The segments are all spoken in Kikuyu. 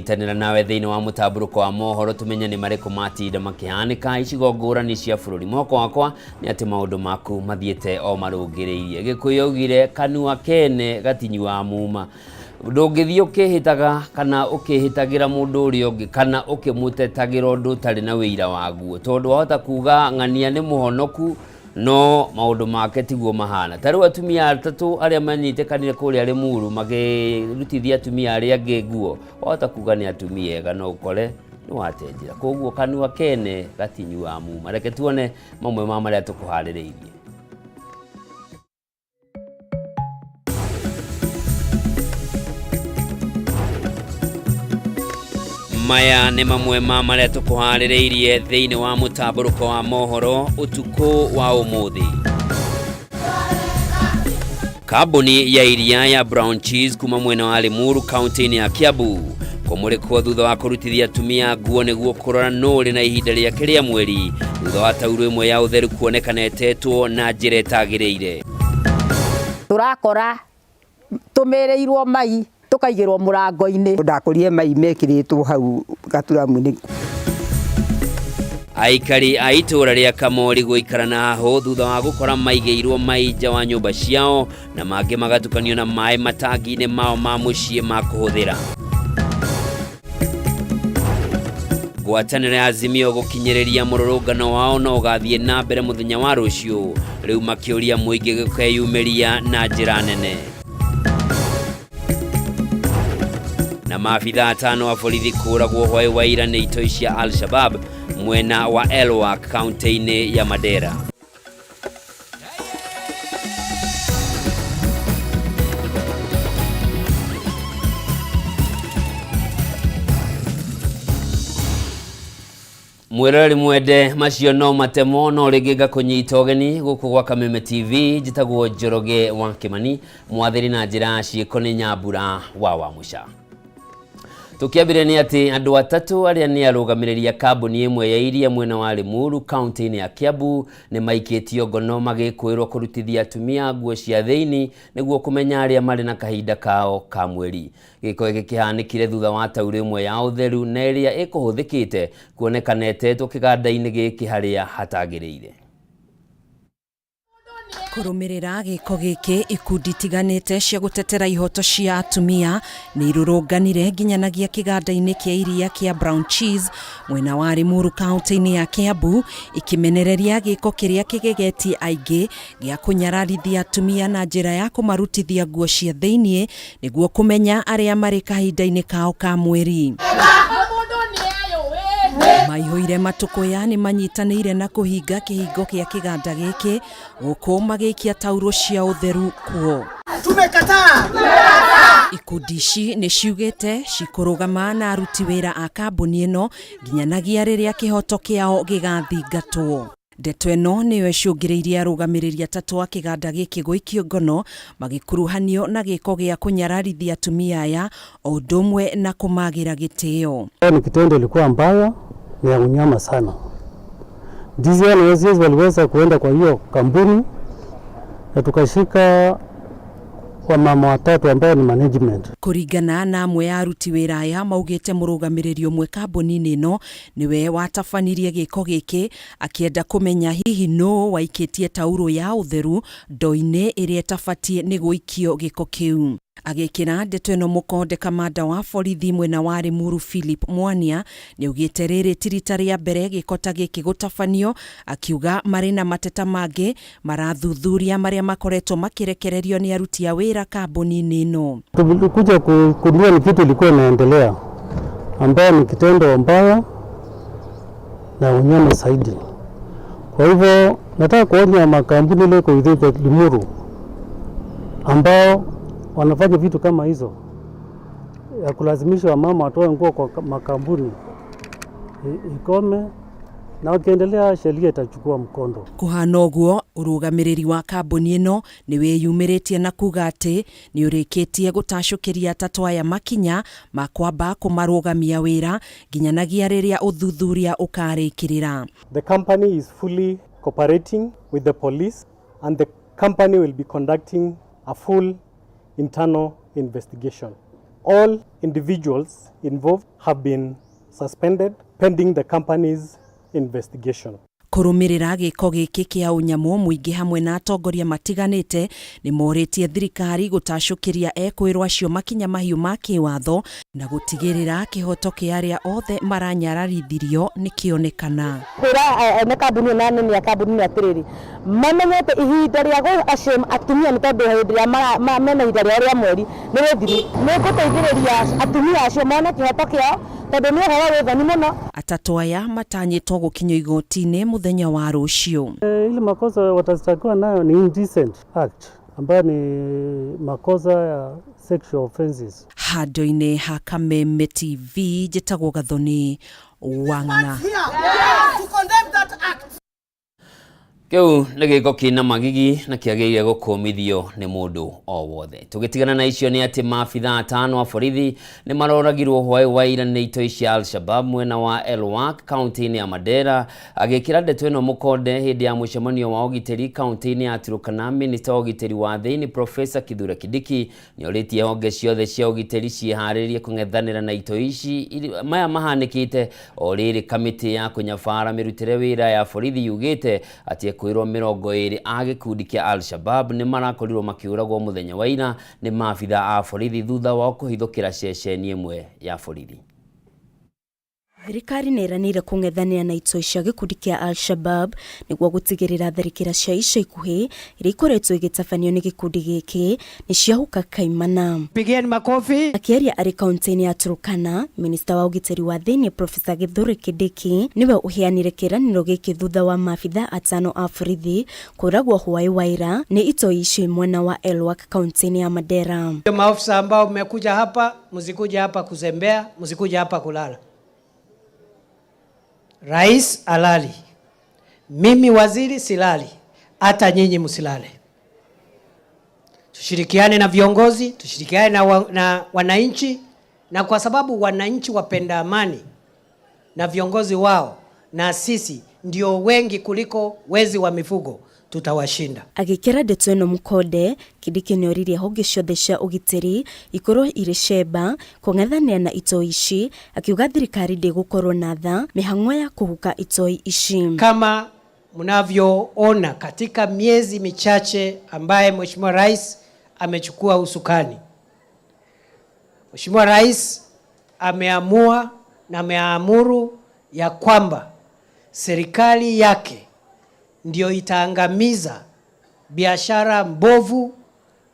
Nyitanĩra nawe thĩinĩ wa mũtambũrũko wa mohoro tũmenye nĩ marĩkũ matinda makĩhanĩka icigo ngũrani cia bũrũri. Mwĩhoko wakwa nĩ atĩ maũndũ maku mathiĩte o marũngĩrĩirie. Gĩkũyũ augire kanua kene gatinyuaga muma. Ndũngĩthiĩ ũkĩhĩtaga kana ũkĩhĩtagĩra mũndũ ũrĩa ũngĩ kana ũkĩmũtetagĩra ũndũ ũtarĩ na wĩira waguo, tondũ wahota kuga ng'ania nĩ mũhonoku no maũndũ make tiguo mahana. Ta rĩu atumia atatũ arĩa manyitĩkanire kũrĩa Limuru makĩrutithia atumia arĩa angĩ nguo, wahota kuga nĩ atumia ega no ũkore nĩ wate njĩra. Koguo kanua kene gatinyuaga muma. Reke tuone mamwe ma marĩa tũkũharĩrĩirie. Maya nĩ mamwe ma marĩa tũkũharĩrĩirie thĩinĩ wa mũtambũrũko wa mohoro ũtukũ wa ũmũthĩ. Kambuni ya iria ya Brown Cheese kuma mwena wa Limuru kaunti-inĩ ya Kiambu kũmũrĩkwo thutha wa kũrutithia atumia nguo nĩguo kũrora nũ ũrĩ na ihinda rĩake rĩa mweri thutha wa taurũ ĩmwe ya ũtheru kuonekana ĩtetwo na njĩra ĩtagĩrĩire. Tũrakora tũmĩrĩirwo mai tũkaigĩrwo mũrango-inĩ. Ndakũrire mai mekĩrĩtwo hau gaturamu-inĩ. Aikari a itũũra rĩa Kamori gũikara na hahũ thutha wa gũkora maigĩirwo mai nja wa nyũmba ciao na mangĩ magatukanio na maĩ matangi-inĩ mao ma mũciĩ ma kũhũthĩra. Ngwatanĩro ya Azimio gũkinyĩrĩria mũrũrũngano wao no ũgathiĩ na mbere mũthenya wa rũciũ, rĩu makĩũria mũingĩ gũkeyumĩria na njĩra nene. Na maabitha atano a borithi kũragwo hwaĩ wa ira nĩ itoi cia Al-Shabab mwena wa Elwak kaunti-inĩ ya Mandera. Mwĩroreri mwende, macio no matemo no rĩngĩ ngakũnyita ũgeni gũkũ gwa Kameme TV. Njĩtagwo Njoroge wa Kĩmani, mwathĩri na njĩra ya ciĩko nĩ Nyambura wa Wamũca. Tũkĩambĩrĩria nĩ atĩ andũ atatũ arĩa nĩ arũgamĩrĩri a kambuni ĩmwe ya iria mwena wa Limuru kaunti-inĩ ya Kiambu nĩ maikĩtio ngono magĩkũĩrwo kũrutithia atumia nguo cia thĩinĩ nĩguo kũmenya arĩa marĩ na kahinda kao ka mweri. Gĩko gĩkĩ kĩhanĩkire thutha wa taurũ ĩmwe ya ũtheru na ĩrĩa ĩkũhũthĩkĩte kuonekana ĩtetwo kĩganda-inĩ gĩkĩ harĩa hatagĩrĩire. Kũrũmĩrĩra gĩko gĩkĩ, ikundi itiganĩte cia gũtetera ihoto cia atumia nĩ irũrũnganire nginyanagia kĩganda-inĩ kĩa iria kĩa Brown Cheese mwena wa Limuru kaunti-inĩ ya Kiambu, ikĩmenereria gĩko kĩrĩa kĩgegetie aingĩ gĩa kũnyararithia atumia na njĩra ya kũmarutithia nguo cia thĩinĩ nĩguo kũmenya arĩa marĩ kahinda-inĩ kao ka mweri. Maihũire matũkũya nĩ manyitanĩire na kũhinga kĩhingo kĩa kĩganda gĩkĩ gũkũ magĩikia taurũ cia ũtheru kuo. Tumekataa! Ikundi ici nĩ ciugĩte cikũrũgama na aruti wĩra a kambuni ĩno nginyanagia rĩrĩa kĩhoto kĩao gĩgathingatwo. Ndeto ĩno nĩyo ĩcũngĩrĩirie arũgamĩrĩri atatũ a kĩganda gĩkĩ gũikio ngono magĩkuruhanio na gĩko gĩa kũnyararithia atumia aya o ũndũ ũmwe na kũmagĩra gĩtĩo. Ni kitendo ilikuwa mbaya na ya unyama sana. DCI na OCS waliweza kuenda kwa hiyo kampuni na tukashika wamama watatu ambao ni management. Kũringana na amwe a aruti wĩra aya maugĩte mũrũgamĩrĩri ũmwe kambuni-inĩ ĩno nĩwe watabanirie gĩko gĩkĩ akĩenda kũmenya hihi nũũ waikĩtie taurũ ya ũtheru ndoo-inĩ ĩrĩa ĩtabatiĩ nĩ gũikio gĩko kĩu. Agĩkĩra ndeto ĩno mũkonde kamanda wa borithi mwena wa Limuru Philip Mwania nĩaugĩte rĩrĩ ti rita rĩa mbere gĩko ta gĩkĩ gũtabanio, akiuga marĩ na mateta mangĩ marathuthuria marĩa makoretwo makĩrekererio nĩ aruti a wĩra kambuni-inĩ ĩno. Tulikuja kugundua ni kitu ilikuwa inaendelea ambayo ni kitendo mbaya na unyama zaidi. Kwa hivyo nataka kuonya makampuni ile iko within the Limuru ambao wanafanya vitu kama hizo ya kulazimisha wamama watoe nguo kwa makampuni ikome, na wakiendelea sheria itachukua mkondo. Kũhana ũguo, ũrũgamĩrĩri wa kambuni ĩno nĩ wĩyumĩrĩtie na kuga atĩ nĩ ũrĩkĩtie gũtacũkĩria atatũ aya makinya ma kwamba kũmarũgamia wĩra nginyanagia rĩrĩa ũthuthuria ũkarĩkĩrĩra. The company is fully cooperating with the police and the company will be conducting a full internal investigation. All individuals involved have been suspended pending the company's investigation. Kũrũmĩrĩra gĩko gĩkĩ kĩa ũnyamũ mũingĩ hamwe na atongoria matiganĩte nĩ morĩtie thirikari gũtacũkĩria ekwĩrwo acio makinya mahiũ ma kĩwatho na gũtigĩrĩra kĩhoto kĩa arĩa othe maranyararithirio nĩ kĩonekana. Kwĩra ene kambuni na anene a kambuni nĩ atĩrĩrĩ, mamenyete ihinda rĩa gũ ashame atumia nĩ tondũ hĩndĩ ĩrĩa mena ihinda rĩao rĩa mweri nĩ rĩthiru. Nĩ ngũteithĩrĩria atumia acio mone kĩhoto kĩao tondũ nĩ ũhoro wĩ thoni mũno. Atatũ aya matanyĩtwo gũkinyio igoti-inĩ mũthenya wa rũciũ. Ile makosa watashtakiwa nayo ni indecent act ambayo ni makosa ya sexual offenses. Handũ-inĩ ha Kameme TV njĩtagwo Gathoni Wang'ang'a. Kĩu nĩ gĩko kĩna magigi na kĩagĩrĩire gũkũmithio nĩ mũndũ o wothe. Tũgĩtigana na icio nĩ atĩ maabitha atano a borithi nĩ maroragirwo hwaĩ wa ira nĩ itoi cia Al-Shabab mwena wa Elwak kaunti-inĩ ya Mandera. Agĩkĩra ndeto ĩno mũkonde hĩndĩ ya mũcemanio wa ũgitĩri kaunti-inĩ ya Turkana, minista wa ũgitĩri wa thĩinĩ Profesa Kithure Kindiki nĩ orĩtie honge ciothe cia ũgitĩri ciĩharĩrie kũng'ethanĩra na itoi ici. Maya mahanĩkĩte o rĩrĩ kamĩtĩ ya kũnyabara mĩrutĩre wĩra ya borithi yugĩte atĩ ekwĩrwo 20 a gĩkundi kĩa Al-Shabab nĩ marakorirwo makĩũragwo mũthenya wa ira nĩ maabitha a borithi thutha wao kũhithũkĩra ceceni ĩmwe ya borithi. Thirikari nĩ ĩranĩire kũng'ethanĩra na itoi cia gĩkundi kĩa Al-Shabab nĩguo gũtigĩrĩra tharĩkĩra cia ica ikuhĩ iria ikoretwo igĩtabanio nĩ gĩkundi gĩkĩ nĩ ciahuka kaimana. Pigeni makofi. Akĩaria arĩ kaunti-inĩ ya Turkana, minista wa ũgitĩri wa thĩinĩ Profesa Kithure Kindiki nĩwe ũheanire kĩĩranĩro gĩkĩ thutha wa maabitha atano a borithi kũragwo hwaĩ wa ira nĩ itoi icio mwena wa Elwak kaunti-inĩ ya Mandera. Maofisa ambao mmekuja hapa, msikuja hapa kuzembea, msikuja hapa kulala. Rais alali, mimi waziri silali, hata nyinyi msilale. Tushirikiane na viongozi, tushirikiane na wananchi, na kwa sababu wananchi wapenda amani na viongozi wao na sisi ndio wengi kuliko wezi wa mifugo, tutawashinda. Agĩkĩra ndeto ĩno mũkonde, Kindiki nĩoririe honge ciothe cia ũgitĩri ikorwo irĩ cemba kũng'ethanĩra na itoi ici, akiuga thirikari ndĩgũkorwo na tha mĩhang'o ya kũhuka itoi ici. Kama mnavyoona katika miezi michache ambaye Mheshimiwa Rais amechukua usukani, Mheshimiwa Rais ameamua na ameamuru ya kwamba serikali yake ndio itaangamiza biashara mbovu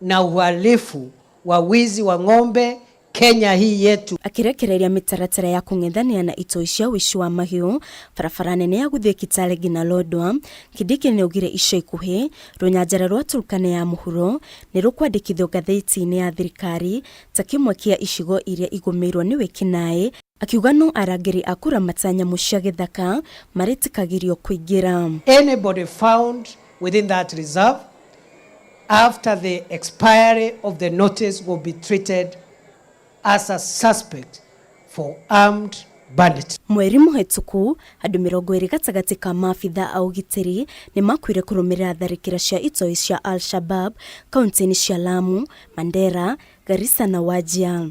na uhalifu wa wizi wa ng'ombe Kenya hii yetu. Akirekereria mitaratara ya kũng'ethanĩra na itoi cia ũici wa mahiũ barabara nene ya gũthiĩ Kitale nginya Lodwar, Kindiki nĩaugire ica ikuhĩ rũnyanjara rwa Turkana ya mũhuro nĩ rũkwandĩkithio ngathĩti-inĩ ya thirikari ta kĩmwe kĩa icigo iria igũmĩirwo nĩ wĩkinaĩ, akiuga no arangĩri a kũramata nyamũ cia gĩthaka marĩtĩkagĩrio kũingĩra. Anybody found within that reserve after the expiry of the notice will be treated as a suspect for armed bandit. Mweri mũhetũku andũ 20 gatagatĩ ka maabitha a ũgitĩri nĩ makuire kũrũmĩrĩra tharĩkĩra cia itoi cia Al-Shabab kaunti-inĩ cia Lamu, Mandera, Garissa na Wajir.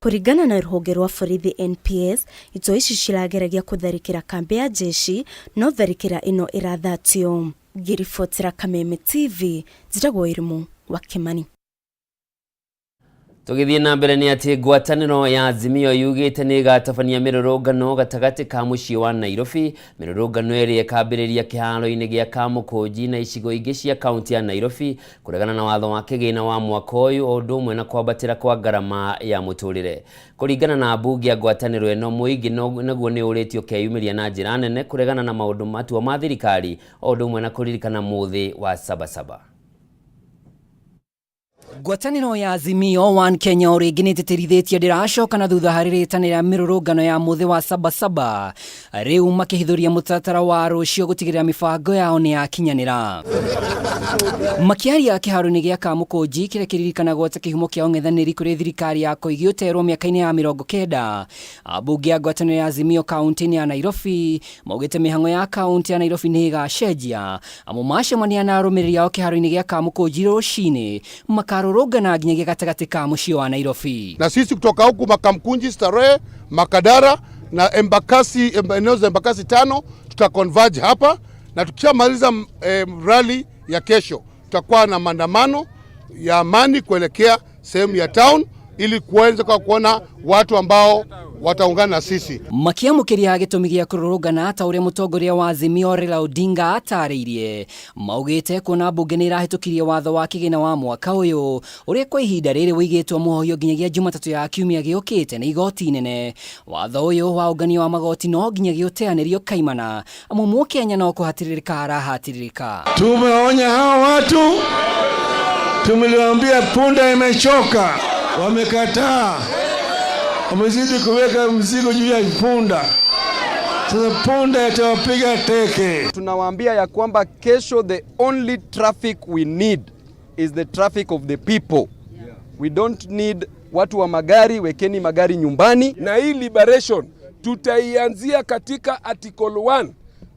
Kũringana na rũhonge rwa borithi NPS, itoi ici cirageragia kũtharĩkĩra kambĩ ya jeshi no tharĩkĩra ĩno ĩrathatio. Ngĩribotera Kameme TV, njĩtagwo Irimũ wa Kimani. Tũgĩthiĩ na mbere nĩ atĩ ngwatanĩro ya Azimio yugĩte nĩ ĩgatabania mĩrũrũngano gatagatĩ ka mũciĩ wa Nairobi. Mĩrũrũngano ĩrĩa ĩkambĩrĩria kĩharo-inĩ gĩa Kamũkũnji na icigo ingĩ cia kaunti ya Nairobi kũregana na watho wa kĩgĩna wa mwaka ũyũ o ũndũ ũmwe na kwambatĩra kwa ngarama ya mũtũrĩre. Kũringana na mbunge ya ngwatanĩro ĩno, mũingĩ naguo nĩ ũrĩtio ũkeyumĩria na njĩra nene kũregana na maũndũ matua ma thirikari o ũndũ ũmwe na kũririkana mũthĩ wa Sabasaba. Ngwatanĩro ya Azimio One Kenya o rĩngĩ nĩtĩtĩrithĩtie ndĩracoka na thutha harĩ rĩtana rĩa mĩrũrũngano ya mũthĩ wa Sabasaba, rĩu makĩhithũria mũtaratara wa rũciũ gũtigĩrĩra mĩbango yao nĩ yakinyanĩra. Makĩaria kĩharo-inĩ gĩa Kamũkũnji kĩrĩa kĩririkanagwo ta kĩhumo kĩa ũng'ethanĩri kũrĩ thirikari ya Koigi ũterwo mĩaka-inĩ ya 90, ambunge a ngwatanĩro ya Azimio kaunti-inĩ ya Nairobi maugĩte mĩhang'o ya kaunti ya Nairobi nĩ ĩgacenjia amu macemania na arũmĩrĩri ao kĩharo-inĩ gĩa Kamũkũnji rũcinĩ maka Makarũrũngana nginyagia gatagatĩ ka mũciĩ wa Nairobi. Na sisi kutoka huku Makamkunji, Starehe, Makadara na Embakasi, eneo za Embakasi 5 tuta converge hapa, na tukishamaliza rally ya kesho tutakuwa na maandamano ya amani kuelekea sehemu ya town ili kuweza kuona watu ambao wataungana na sisi. Makiamũkĩria gĩtũmi gĩa kũrũrũngana ta ũrĩa mũtongoria wa Azimio Raila Odinga atarĩirie, maugĩte kuona mbunge nĩ ĩrahĩtũkirie watho wa kĩgĩna wa mwaka ũyũ ũrĩa kwa ihinda rĩrĩ wĩigĩtwo mũhohio nginyagia Jumatatũ ya kiumia gĩũkĩte nĩ igoti inene. Watho ũyũ wa ũngania wa magoti no nginyagia ũteanĩrio kaimana amu Mũkenya no kũhatĩrĩrĩka arahatĩrĩrĩka. Tumeonya hao watu, tumeliwaambia punda imechoka, wamekataa. Wamezidi kuweka mzigo juu ya punda. Sasa punda itawapiga teke. Tunawaambia ya kwamba kesho the only traffic we need is the traffic of the people. We don't need watu wa magari, wekeni magari nyumbani. Na hii liberation tutaianzia katika article 1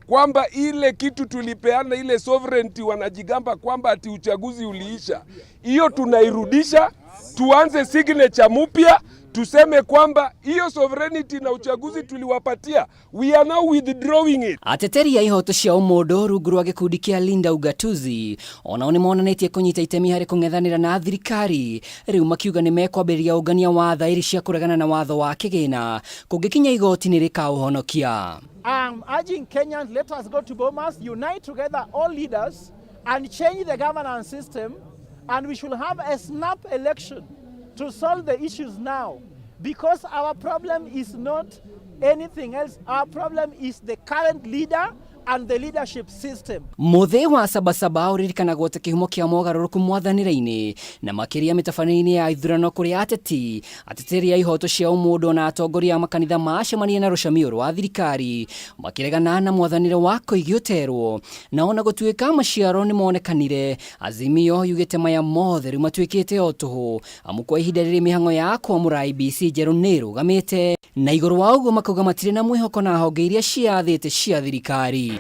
kwamba ile kitu tulipeana ile sovereignty wanajigamba kwamba ati uchaguzi uliisha, hiyo tunairudisha, tuanze signature mpya, tuseme kwamba hiyo sovereignty na uchaguzi tuliwapatia, we are now withdrawing it. Ateteri a ihoto cia ũmũndũ rungu rwa gĩkundi kĩa Linda Ugatuzi onao nĩ monanĩtie kũnyita itemi harĩ kũng'ethanĩra na thirikari, rĩu makiuga nĩ mekwambĩrĩria ũngania wa thaĩri cia kũregana na watho wa kĩgĩna kũngĩkinya igoti nĩ rĩkaũhonokia. I'm urging Kenyans, let us go to Bomas, unite together all leaders and change the governance system, and we should have a snap election to solve the issues now, because our problem is not anything else. Our problem is the current leader and the leadership system. Mũthĩ wa Sabasaba ũririkanagwo ta kĩhumo kĩa mogarũrũku mwathanĩre-inĩ na makĩria mĩtabanĩre-inĩ ya ithurano kũrĩa ateti, ateteri a ihoto cia ũmũndũ na atongoria a makanitha macemania na rũcamio rwa thirikari makĩregana na mwathanĩre wa koigi ũterwo, na ona gũtuĩka maciaro nĩ monekanire, Azimio yugĩte maya mothe rĩu matuĩkĩte o tũhũ, amu kwa ihinda rĩrĩ mĩhang'o ya kwamũra IEBC njerũ nĩ ĩrũgamĩte, na igũrũ wa ũguo makauga matirĩ na mwĩhoko na honge iria ciathĩte cia thirikari.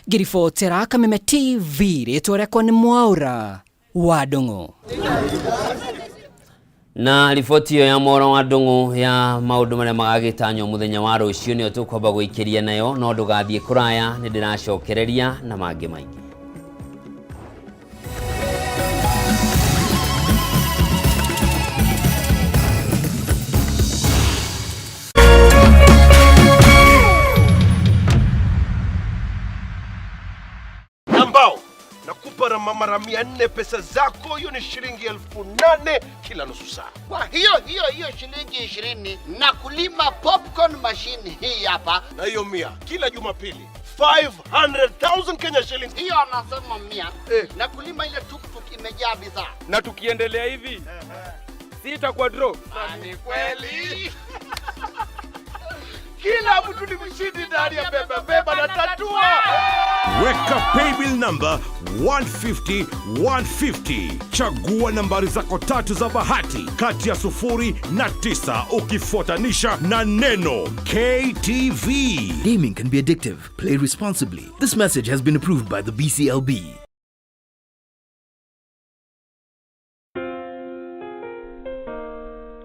Ngĩribotera Kameme TV, rĩtwa rĩakwa nĩ Mwaũra wa Ndung'u. Na riboti ĩyo ya Mwaũra wa Ndung'u ya maũndũ marĩa magagĩtanywo mũthenya wa rũciũ nĩyo tũkwamba gũikĩria nayo, no ndũgathiĩ kũraya, nĩ ndĩracokereria na mangĩ maingĩ. Ambao nakupa mara 400 pesa zako, hiyo ni shilingi 8,000 kila nusu saa. Kwa hiyo hiyo hiyo shilingi 20 na kulima popcorn machine hii hapa. Na hiyo 100 kila Jumapili 500,000 Kenya shillings. Hiyo anasema 100 na kulima ile tuktuk imejaa bidhaa. Na tukiendelea hivi sitakuwa draw. Ni kweli. Kila mtu ni mshindi ndani ya Beba Beba na Tatua. Weka paybill number 150 150. Chagua nambari zako tatu za bahati kati ya 0 na 9 ukifuatanisha na neno KTV. Gaming can be addictive. Play responsibly. This message has been approved by the BCLB.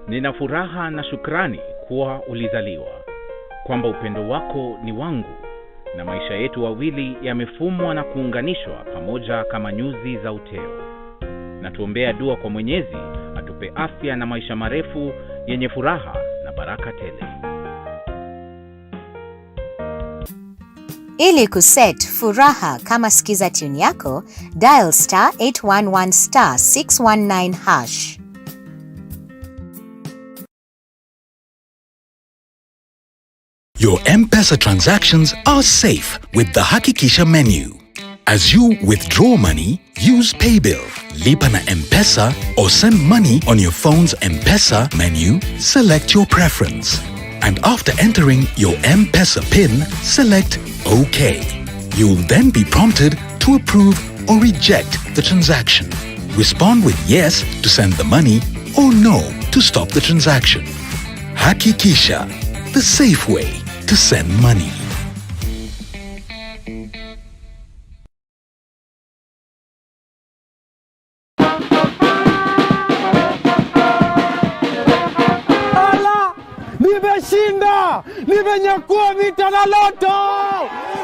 Nina furaha na shukrani kuwa ulizaliwa, kwamba upendo wako ni wangu na maisha yetu wawili yamefumwa na kuunganishwa pamoja kama nyuzi za uteo. Na tuombea dua kwa Mwenyezi atupe afya na maisha marefu yenye furaha na baraka tele. Ili kuset furaha kama skiza tune yako, dial star 811 star 619 hash. Your M-Pesa transactions are safe with the Hakikisha menu. As you withdraw money, use Paybill, Lipa na M-Pesa, or send money on your phone's M-Pesa menu, select your preference. And after entering your M-Pesa PIN, select OK. You'll then be prompted to approve or reject the transaction. Respond with yes to send the money or no to stop the transaction. Hakikisha, the safe way to send money. Nimeshinda, nimenyakua vita na Loto.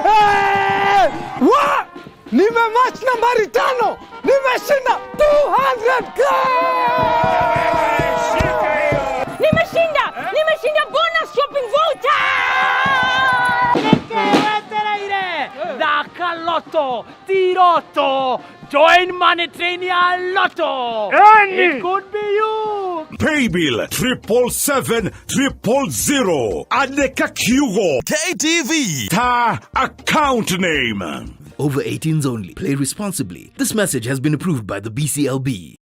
Hey! Wa! Nimematch nambari 5, nimeshinda 200K. Nimeshinda, nimeshinda bonus shopping voucher. Thaka Lotto, Tiroto, join Money Train ya Lotto. Any. It could be you. Paybill 777 000. Andĩka kiugo KTV ta account name. Over 18s only. Play responsibly. This message has been approved by the BCLB.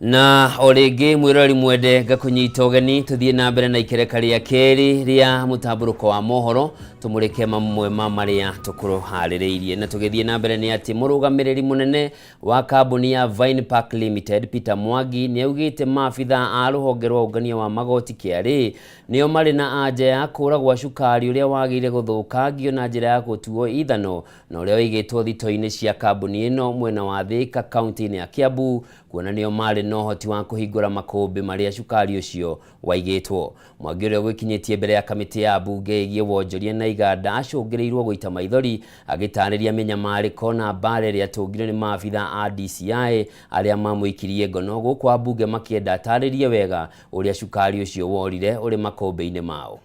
Na o rĩngĩ mwĩroreri mwende, ngakũnyita ũgeni tũthiĩ na mbere na ikereka rĩa kerĩ rĩa mũtambũrũko wa mohoro, tũmũrĩke mamwe ma marĩa tũkũharĩrĩirie. Na tũgĩthiĩ na mbere nĩ atĩ mũrũgamĩrĩri mũnene wa kambuni ya Vine Park Limited Peter Mwangi nĩ augĩte maabitha a rũhonge rwa ũngania wa magoti KRA nĩo marĩ na anja ya kũra gwa cukari ũrĩa wagĩrĩire gũthũkangio na njĩra ya gũtuo ithano na ũrĩa ũigĩtwo thito-inĩ cia kambuni ĩno mwena wa Thika kaunti-inĩ ya Kiambu, kuona nĩo marĩ na ũhoti wa kũhingũra makũmbĩ marĩa cukari ũcio waigĩtwo. Mwangi, ũrĩa ũgĩkinyĩtie mbere ya kamĩtĩ ya mbunge ĩgiĩ wonjoria na iganda, acũngĩrĩirwo gũita maithori agĩtarĩria mĩnyamarĩko na mbara ĩrĩa atũngire nĩ maabitha a DCI arĩa mamũikirie ngono, gũkũ ambunge makĩenda atarĩrie wega ũrĩa cukari ũcio worire ũrĩ makũmbĩ-inĩ mao.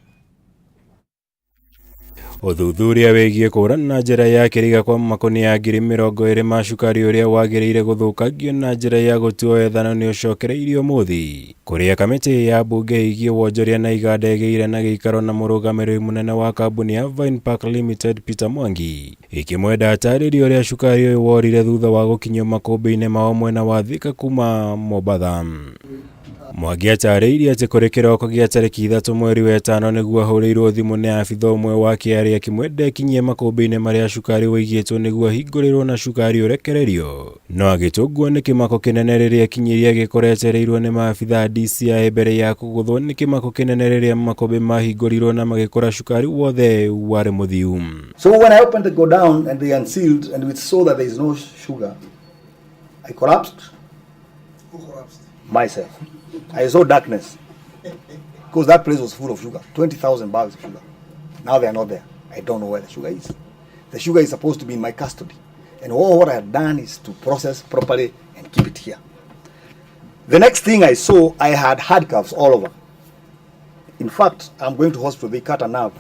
Ũthuthuria wĩgiĩ kũra na njĩra ya kĩriga kwa makonia 20,000 ma cukari ũrĩa wagĩrĩire gũthũkangio na njĩra ya gũtuo ethano nĩ ũcokereirio ũmũthĩ, kũrĩa kamĩtĩ ya mbunge ĩgiĩ wonjoria na iganda ĩgĩire na gĩikaro na mũrũgamĩrĩri mũnene wa kambuni ya Vine Park Limited Peter Mwangi, ĩkĩmwenda atarĩrie ũrĩa cukari ũyũ worire thutha wa gũkinyio makũmbĩ-inĩ mao mwena wa Thika kuma Mombatha. Mwangi atarĩirie atĩ kũrĩ kĩroko gĩa tarĩki 3 mweri wa 5 nĩguo ahũrĩirwo thimũ nĩ abitha ũmwe wa KRA akĩmwenda ekinyie makũmbĩ-inĩ marĩa cukari ũigĩtwo nĩguo ahingũrĩrwo na cukari ũrekererio, no agĩtũngwo nĩ kĩmako kĩnene rĩrĩa akinyirie agĩkora etereirwo nĩ maabitha a DCI mbere ya kũgũthwo nĩ kĩmako kĩnene rĩrĩa makũmbĩ mahingũrirwo na magĩkora cukari wothe warĩ mũthiu. So when I opened the go down and they unsealed and we saw that there is no sugar, I collapsed. Who collapsed? Myself. I saw darkness because that place was full of sugar, 20,000 bags of sugar. Now they are not there. I don't know where the sugar is. The sugar is supposed to be in my custody. And all what I had done is to process properly and keep it here. The next thing I saw, I had handcuffs all over. In fact, I'm going to hospital. They cut a nerve.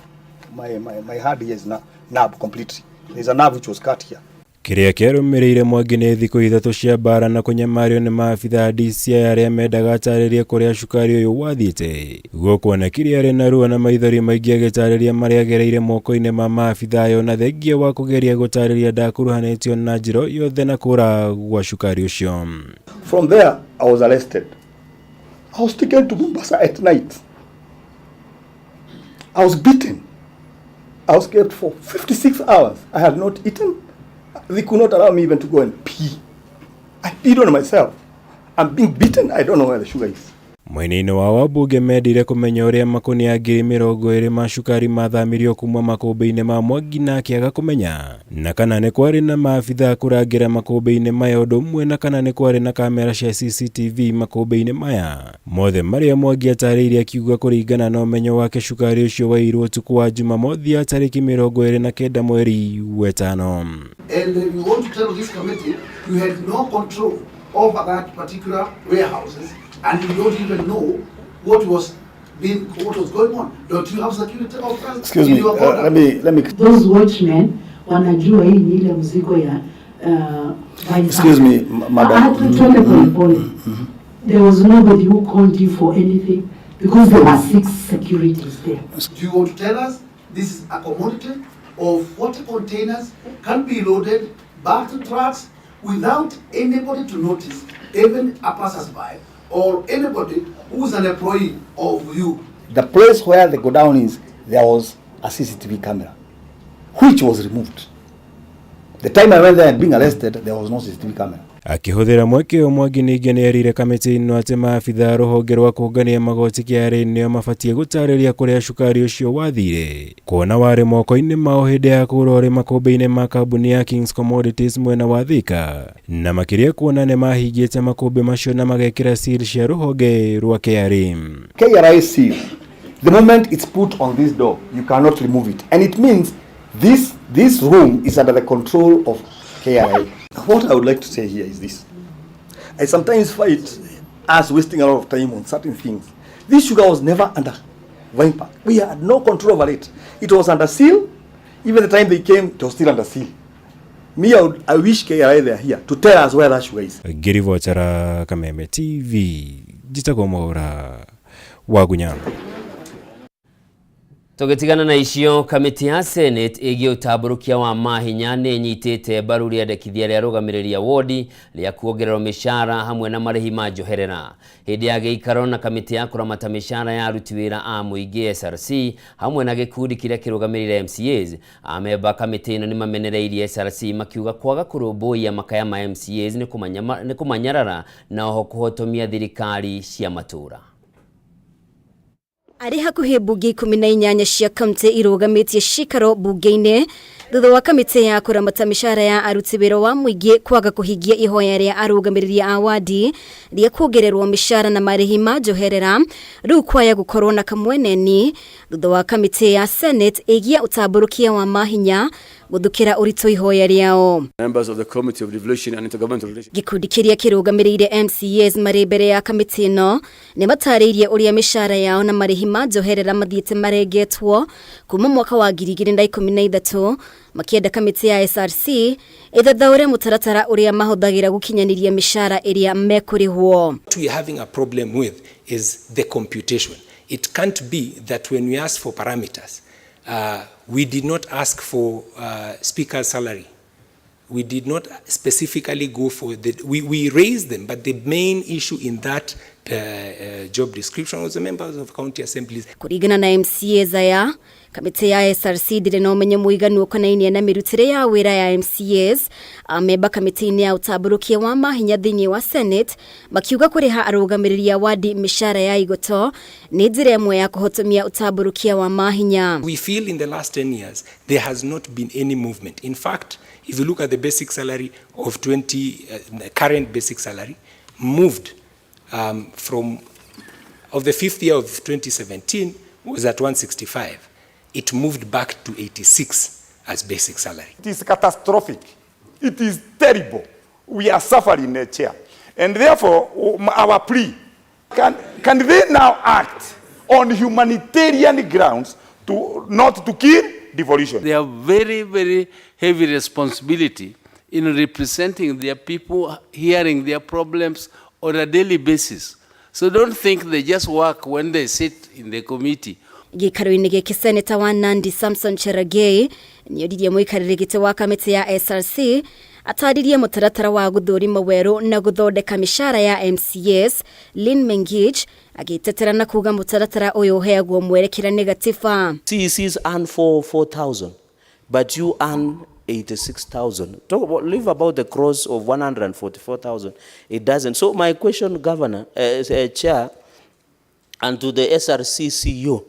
My hand here is nerve completely. There's a nerve which was cut here. Kĩrĩa kĩarũmĩrĩire Mwangi nĩ thikũ 3 cia mbara na kũnyamario nĩ maabitha a DCI arĩa mendaga atarĩrie kũrĩa cukari ũyũ wathiĩte. Gũkuonekire arĩ na ruo na maithori maingĩ agĩtarĩria marĩa agereire moko-inĩ ma maabitha ayo, na thengia wa kũgeria gũtarĩria ndakuruhanĩtio na njĩra yothe na kũra gwa cukari ũcio. From there, I was arrested. I was taken to Mombasa at night. I was beaten. I was kept for 56 hours. I had not eaten. They could not allow me even to go and pee. I peed on myself. I'm being beaten. I don't know where the sugar is. Mwena-inĩ wa wabunge mendire kũmenya ũrĩa makonia 20,000 ma cukari mathamirio kuma makũmbĩ-inĩ ma Mwangi na akĩaga kũmenya, na kana nĩ kwarĩ na maabitha kũrangĩra makũmbĩ-inĩ maya ũndũ ũmwe na kana nĩ kwarĩ na kamera cia CCTV makũmbĩ-inĩ maya mothe marĩa Mwangi atarĩirie, akiuga kũringana na ũmenyo wake cukari ũcio wairwo ũtukũ wa Jumamothi ya tarĩki 29 mweri wa 5. And we want to tell this committee you had no control over that particular warehouses and you don't even know what was going on. Don't you have security officers Excuse in me. your border? Let me. Those watchmen wanajua hii ni ile mzigo ya Vine Excuse Park. Me, madam. Ah, tuende polepole. There was nobody who called you for anything because there were six securities there. Do you want to tell us this is a commodity of 40 containers can be loaded back to trucks without anybody to notice, even a passersby or anybody who is an employee of you? The place where the go down is, there was a CCTV camera, which was removed. The time I went there and being arrested, there was no CCTV camera. Akĩhũthĩra mweke ũyũ Mwangi ningĩ nĩerire kamĩtĩ ĩno atĩ maabitha a rũhonge rwa kũngania magoti KRA nĩo mabatiĩ gũtarĩria kũrĩa cukari ũcio wathire kuona warĩ moko-inĩ mao hĩndĩ ya kũgũrwo ũrĩ makũmbĩ-inĩ ma kambuni ya Kings Commodities mwena wa Thika na makĩria kuona nĩ mahingĩte makũmbĩ macio na magekĩra seal cia rũhonge rwa KRA. KRA seal, the moment it's put on this door, you cannot remove it. And it means this room is under the control of KRA. What I would like to say here is this. I sometimes fight us wasting a lot of time on certain things. This sugar was never under Vine Park. We had no control over it. It was under seal. Even the time they came, it was still under seal. Me, I wish KRA they are here to tell us where that sugar is. Ngĩribotera Kameme TV, njĩtagwo Mwaũra wa Gunya. Tũgĩtigana na icio, kamĩtĩ ya Senate ĩgiĩ ũtambũrũkia wa mahinya nĩ ĩnyitĩte mbaru rĩendekithia rĩa arũgamĩrĩri a wodi rĩa kuongererwo mĩcara hamwe na marĩhi ma njoherera. Hĩndĩ ya gĩikaro na kamĩtĩ ya kũramata mĩcara ya aruti wĩra a mũingĩ SRC hamwe na gĩkundi kĩrĩa kĩrũgamĩrĩire MCAs, amemba kamĩtĩ ĩno nĩmamenereirie SRC makiuga kwaga kũrũmbũiya makaya ma MCAs nĩ kũmanyarara na oho kũhotomia thirikari cia matũũra. Arĩ hakuhĩ mbunge 18 cia kaunti irũgamĩtie cikaro mbunge-inĩ thutha wa kamĩtĩ ya kũramata mĩcara ya aruti wĩra wa mũingĩ kwaga kũhingia ihoya rĩa arũgamĩrĩri a wadi rĩa kuongererwo mĩcara na marĩhi ma njoherera rĩu kwaya gũkorwo na kamweneni thutha wa kamĩtĩ ya Senate ĩgiĩ ũtambũrũkia wa mahinya gũthukĩra ũritũ ihoya rĩao. Members of the Committee of Devolution and Intergovernmental Relations. Gĩkundi kĩrĩa kĩrũgamĩrĩire MCAs marĩ mbere ya kamĩtĩ ĩno nĩ matarĩirie ũrĩa mĩcara yao na marĩhi ma njoherera mathiĩte marengetwo kuma mwaka wa 2013 makĩenda kamĩtĩ ya SRC ĩthathaũre mũtaratara ũrĩa mahũthagĩra gũkinyanĩria mĩcara ĩrĩa mekũrĩhwo. What we are having a problem with is the computation. It can't be that when we ask for parameters, we did not ask for speaker's salary. We did not specifically go for the, we raised them, but the main issue in that job description was the members of county assemblies. Kũringana na MCA Zaya, kamĩtĩ ya SRC ndĩrĩ na ũmenyo mũiganu ũkonainie na mĩrutĩre ya wĩra ya MCAs. Amemba kamĩtĩ-inĩ ya ũtambũrũkia wa mahinya thĩinĩ wa Senate makiuga kũrĩha arũgamĩrĩri a wadi mĩcara ya igoto nĩ njĩra ĩmwe ya kũhotomia ũtambũrũkia wa mahinya. We feel in the last 10 years there has not been any movement. In fact, if you look at the basic salary of the current basic salary moved from of the fifth year of 2017 was at 165. It moved back to 86 as basic salary. It is catastrophic. It is terrible. We are suffering, Chair. And therefore, our plea, can they now act on humanitarian grounds to not to kill devolution? They have very, very heavy responsibility in representing their people, hearing their problems on a daily basis. So don't think they just work when they sit in the committee. Gĩikaro-inĩ gĩkĩ Senator wa Nandi Samson Cherargei nĩoririe mũikarĩri gĩtĩ wa kamĩtĩ ya SRC atarĩrie mũtaratara wa gũthũrima werũ na gũthondeka mĩcara ya MCAs. Lynn Mengich agĩtetera na kuga mũtaratara ũyũ ũheagwo mwerekera nĩ gatiba. CECs earn 4,000, but you earn 86,000. Talk about, leave about the cross of 144,000. It doesn't. So my question, Governor, Chair, and to the SRC CEO,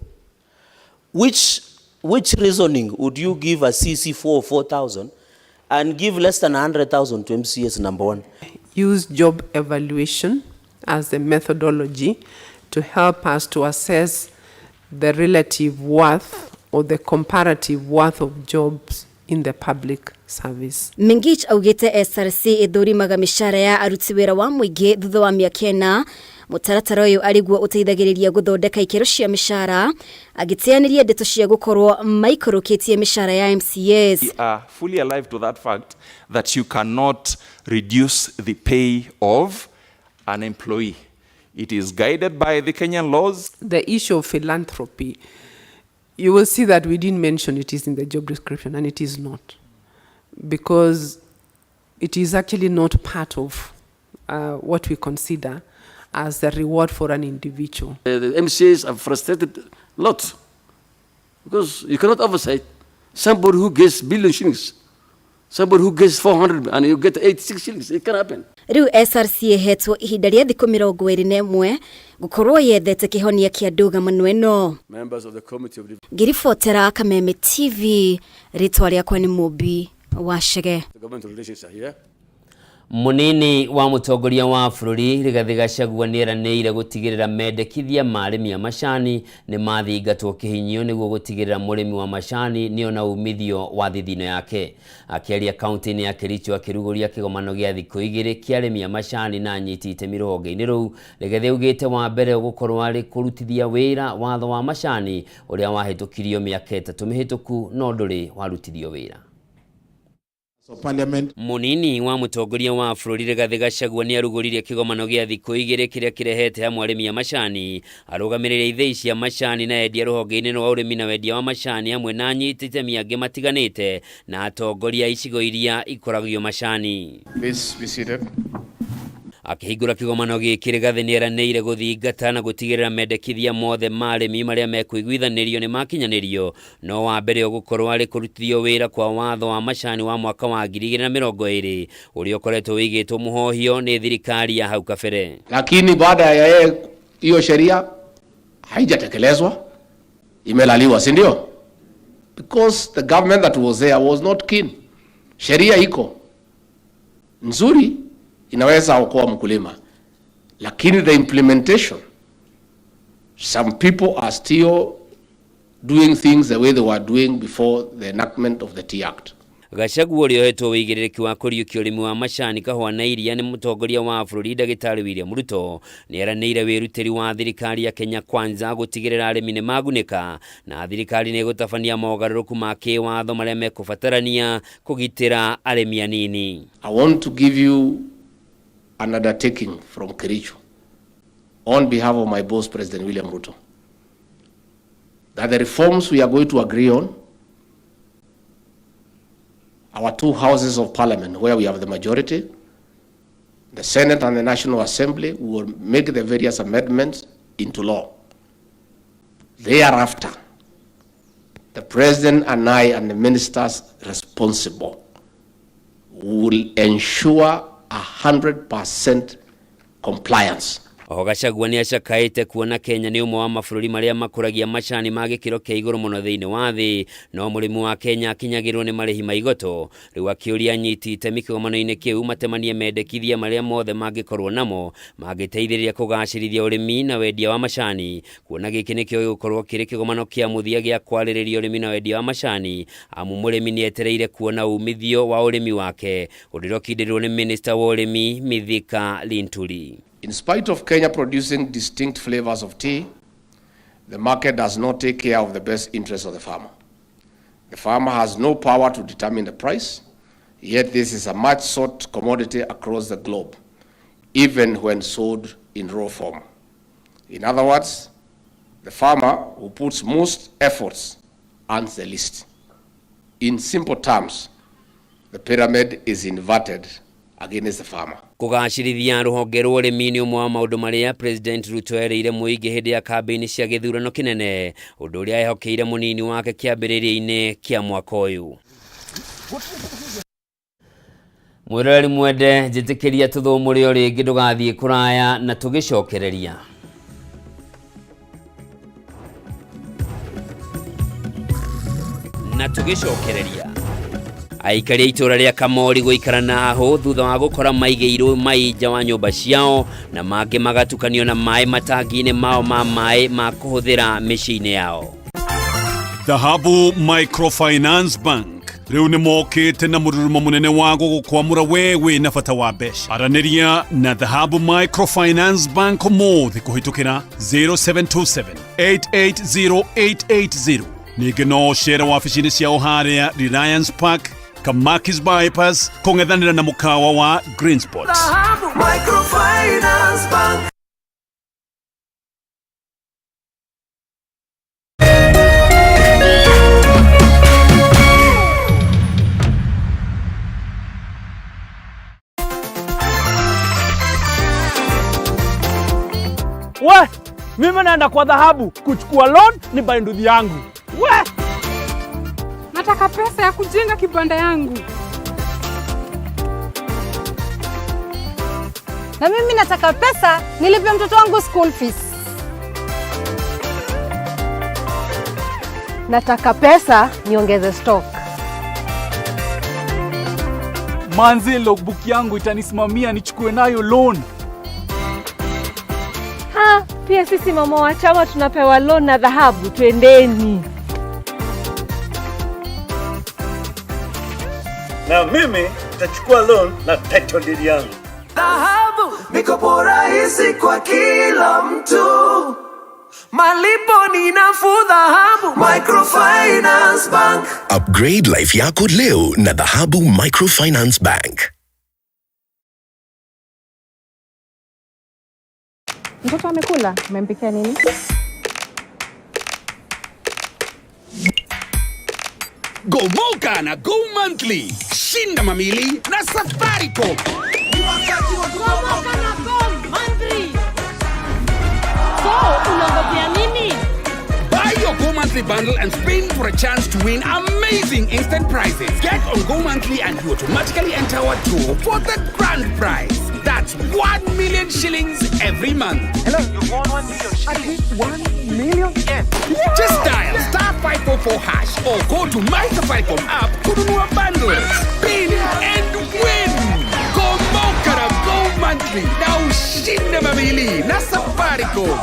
which reasoning would you give a CC 4,000 and give less than 100,000 to MCS number one? Use job evaluation as the methodology to help us to assess the relative worth or the comparative worth of jobs in the public service. Mengich augite SRC ithurimaga mĩcara ya aruti wĩra wa mũingĩ thutha wa mĩaka ĩna. Mũtaratara ũyũ arĩguo ũteithagĩrĩria gũthondeka ikĩro cia mĩcara, agĩteanĩria ndeto cia gũkorwo maikũrũkĩtie mĩcara ya MCAs. We are fully alive to that fact that you cannot reduce the pay of an employee. It is guided by the Kenyan laws. The issue of philanthropy, you will see that we didn't mention it is in the job description, and it is not, because it is actually not part of what we consider as the reward for an individual. The MCAs are frustrated a lot because you cannot oversight somebody who gets billion shillings. Somebody who gets 400 and you get 86 shillings, it can happen. Rĩu SRC ĩhetwo ihinda rĩa thikũ 21 gũkorwo yethete kĩhonia kĩa ndũgamano ĩno. Members of the Committee of Ngĩribotera Kameme TV, rĩtwa rĩakwa nĩ Mũmbi wa Chege. Government Relations are here. Munini wa mutongoria wa bũrũri Rigathĩ Gachagua nĩeranĩire gũtigĩrĩra mendekithia ma arĩmi a macani nĩ mathingatwo kĩhinyio nĩguo gũtigĩrĩra mũrĩmi wa macani nĩona umithio wa thithino yake. Akĩaria kaunti-inĩ ya Kericho akĩrugũria kĩgomano gĩa thikũ igĩrĩ kĩa arĩmi a macani na anyiti itemi rũhonge-inĩ rũu, Rigathĩ augĩte wa mbere ũgũkorwo arĩ kũrutithia wĩra watho wa macani ũrĩa wahĩtũkirio mĩaka 3 mĩhĩtũku no ndũrĩ warutithio wĩra. Parliament. Munini wa mutongoria wa bũrũri Rigathĩ Gachagua nĩarugũririe kĩgomano gĩa thikũ igĩrĩ kĩrĩa kĩrehete hamwe arĩmi a macani, arũgamĩrĩri a ithĩi cia macani na endia rũhonge-inĩ rwa ũrĩmi na wendia wa macani hamwe na anyiti itemi angĩ matiganĩte na atongoria a icigo iria ikũragio macani. Please be seated. Akĩhingũra kĩgomano gĩkĩ Rigathĩ nĩeranĩire gũthingata na gũtigĩrĩra mendekithia mothe ma arĩmi marĩa mekũiguithanĩrio nĩ makinyanĩrio, no wa mbere ũgũkorwo arĩ kũrutithio wĩra kwa watho wa macani wa mwaka wa 2020 ũrĩa ũkoretwo wĩigĩtwo mũhohio nĩ thirikari ya hau kabere. Lakini baada ya yeye hiyo sheria haijatekelezwa, imelaliwa, si ndio? Because the government that was there was not keen. Sheria iko nzuri, inaweza okoa mkulima, lakini the implementation, some people are still doing things the way they were doing before the enactment of the Tea Act. Gachagua ũrĩa ũhetwo wĩigĩrĩrĩki wa kũriũkia ũrĩmi wa macani, kahũa na iria nĩ mũtongoria wa bũrũri Ndagĩtarĩ William Ruto nĩeranĩire wĩrutĩri wa thirikari ya Kenya Kwanza gũtigĩrĩra arĩmi nĩ magunĩka na thirikari nĩ ĩgũtabania mogarũrũku ma kĩwatho marĩa mekũbatarania kũgitĩra arĩmi anini. I want to give you an undertaking from Kericho on behalf of my boss, President William Ruto, that the reforms we are going to agree on, our two houses of parliament where we have the majority, the Senate and the National Assembly, will make the various amendments into law. Thereafter, the President and I and the ministers responsible will ensure 100% compliance. Oho Gachagua nĩacakaĩte kuona Kenya nĩ ũmwe wa mabũrũri marĩa makũragia macani ma gĩkĩro kĩa igũrũ mũno thĩinĩ wa thĩ, no mũrĩmi wa Kenya akinyagĩrwo nĩ marĩhi ma igoto. Rĩu akĩũria anyiti itemi kĩgomano-inĩ kĩu matemanie mendekithia marĩa mothe mangĩkorwo namo mangĩteithĩrĩria kũgacĩrithia ũrĩmi na wendia wa macani, kuona gĩkĩ nĩkĩo gĩgũkorwo kĩrĩ kĩgomano kĩa mũthia gĩa kwarĩrĩria ũrĩmi na wendia wa macani, amu mũrĩmi nĩetereire kuona umithio wa ũrĩmi wake, ũndũ ũrĩa ũkindĩrwo nĩ minista wa ũrĩmi Mithika Linturi. In spite of Kenya producing distinct flavors of tea, the market does not take care of the best interests of the farmer. The farmer has no power to determine the price, yet this is a much sought commodity across the globe, even when sold in raw form. In other words, the farmer who puts most efforts earns the least. In simple terms, the pyramid is inverted against the farmer. Kũgacĩrithia rũhonge rwa ũrĩmi nĩ ũmwe wa maũndũ marĩa President Ruto erĩire mũingĩ hĩndĩ ya kambĩini cia gĩthurano kĩnene, ũndũ ũrĩa ehokeire mũnini wake kĩambĩrĩria-inĩ kĩa mwaka ũyũ. Mwĩroreri mwende, njĩtĩkĩria tũthũmũre o rĩngĩ ndũgathiĩ kũraya na tũgĩcokereria. Na tũgĩcokereria. Aikari a itũra rĩa Kamori gũikara na ahũ thutha wa gũkora maigĩirwo mai nja wa nyũmba ciao na mangĩ magatukanio na maĩ matangi-inĩ mao ma maĩ ma kũhũthĩra mĩciĩ-inĩ yao. Dhahabu Microfinance Bank rĩu nĩ mokĩte na mũrurumo mũnene wa gũgũkwamũra we wĩna bata wa mbeca. Aranĩria na Dhahabu Microfinance Bank ũmũthĩ kũhĩtũkĩra 0727 880 880. Ningĩ no ũcere wabici-inĩ ciao harĩa Reliance Park, Kamakis Bypass, kũng'ethanĩra na mũkawa wa Green Spot. Dhahabu Microfinance Bank. We, mimi naenda kwa Dhahabu kuchukua loan ni buy nduthi yangu. We! Nataka pesa ya kujenga kibanda yangu. Na mimi nataka pesa nilipe mtoto wangu school fees. Nataka pesa niongeze stock. Manze, logbook yangu itanisimamia nichukue nayo loan. Ha, pia sisi mama wa chama tunapewa loan na dhahabu, twendeni. Na mimi nitachukua loan na title deed yangu. Dhahabu, mikopo rahisi kwa kila mtu, malipo ni nafuu. Dhahabu Microfinance Bank. Upgrade life yako leo na Dhahabu Microfinance Bank. Mtoto amekula? Umempikia nini? Gomoka na Go Monthly. Shinda mamili na Safaricom. Gomoka na Go Monthly. So, unangojea nini? Buy your Go Monthly bundle and spin for a chance to win amazing instant prizes. Get on Go Monthly and you automatically enter our draw for the grand prize. That's 1 million shillings every month. Hello, you won 1 million shillings. 1 million? Yes. Just dial star 544 hash or go to My Safaricom app kununua bundle. Spin and win. Gomoka na Go Monthly na ushinde mamili na Safaricom.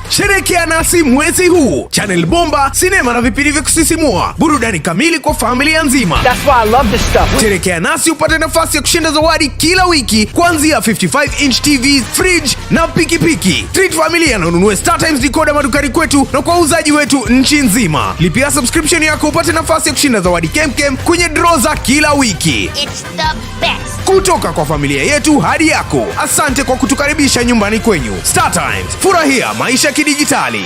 Sherekea nasi mwezi huu, Channel Bomba, sinema na vipindi vya kusisimua, burudani kamili kwa familia nzima. That's why I love this stuff. Sherekea nasi upate nafasi ya kushinda zawadi kila wiki kuanzia 55 inch TV, fridge na pikipiki. Treat familia na ununue Star Times decoder madukani kwetu na kwa wauzaji wetu nchi nzima. Lipia subscription yako upate nafasi ya kushinda zawadi kemkem kwenye draw za kila wiki. It's the best. Kutoka kwa familia yetu hadi yako. Asante kwa kutukaribisha nyumbani kwenyu. Star Times, furahia maisha kidijitali.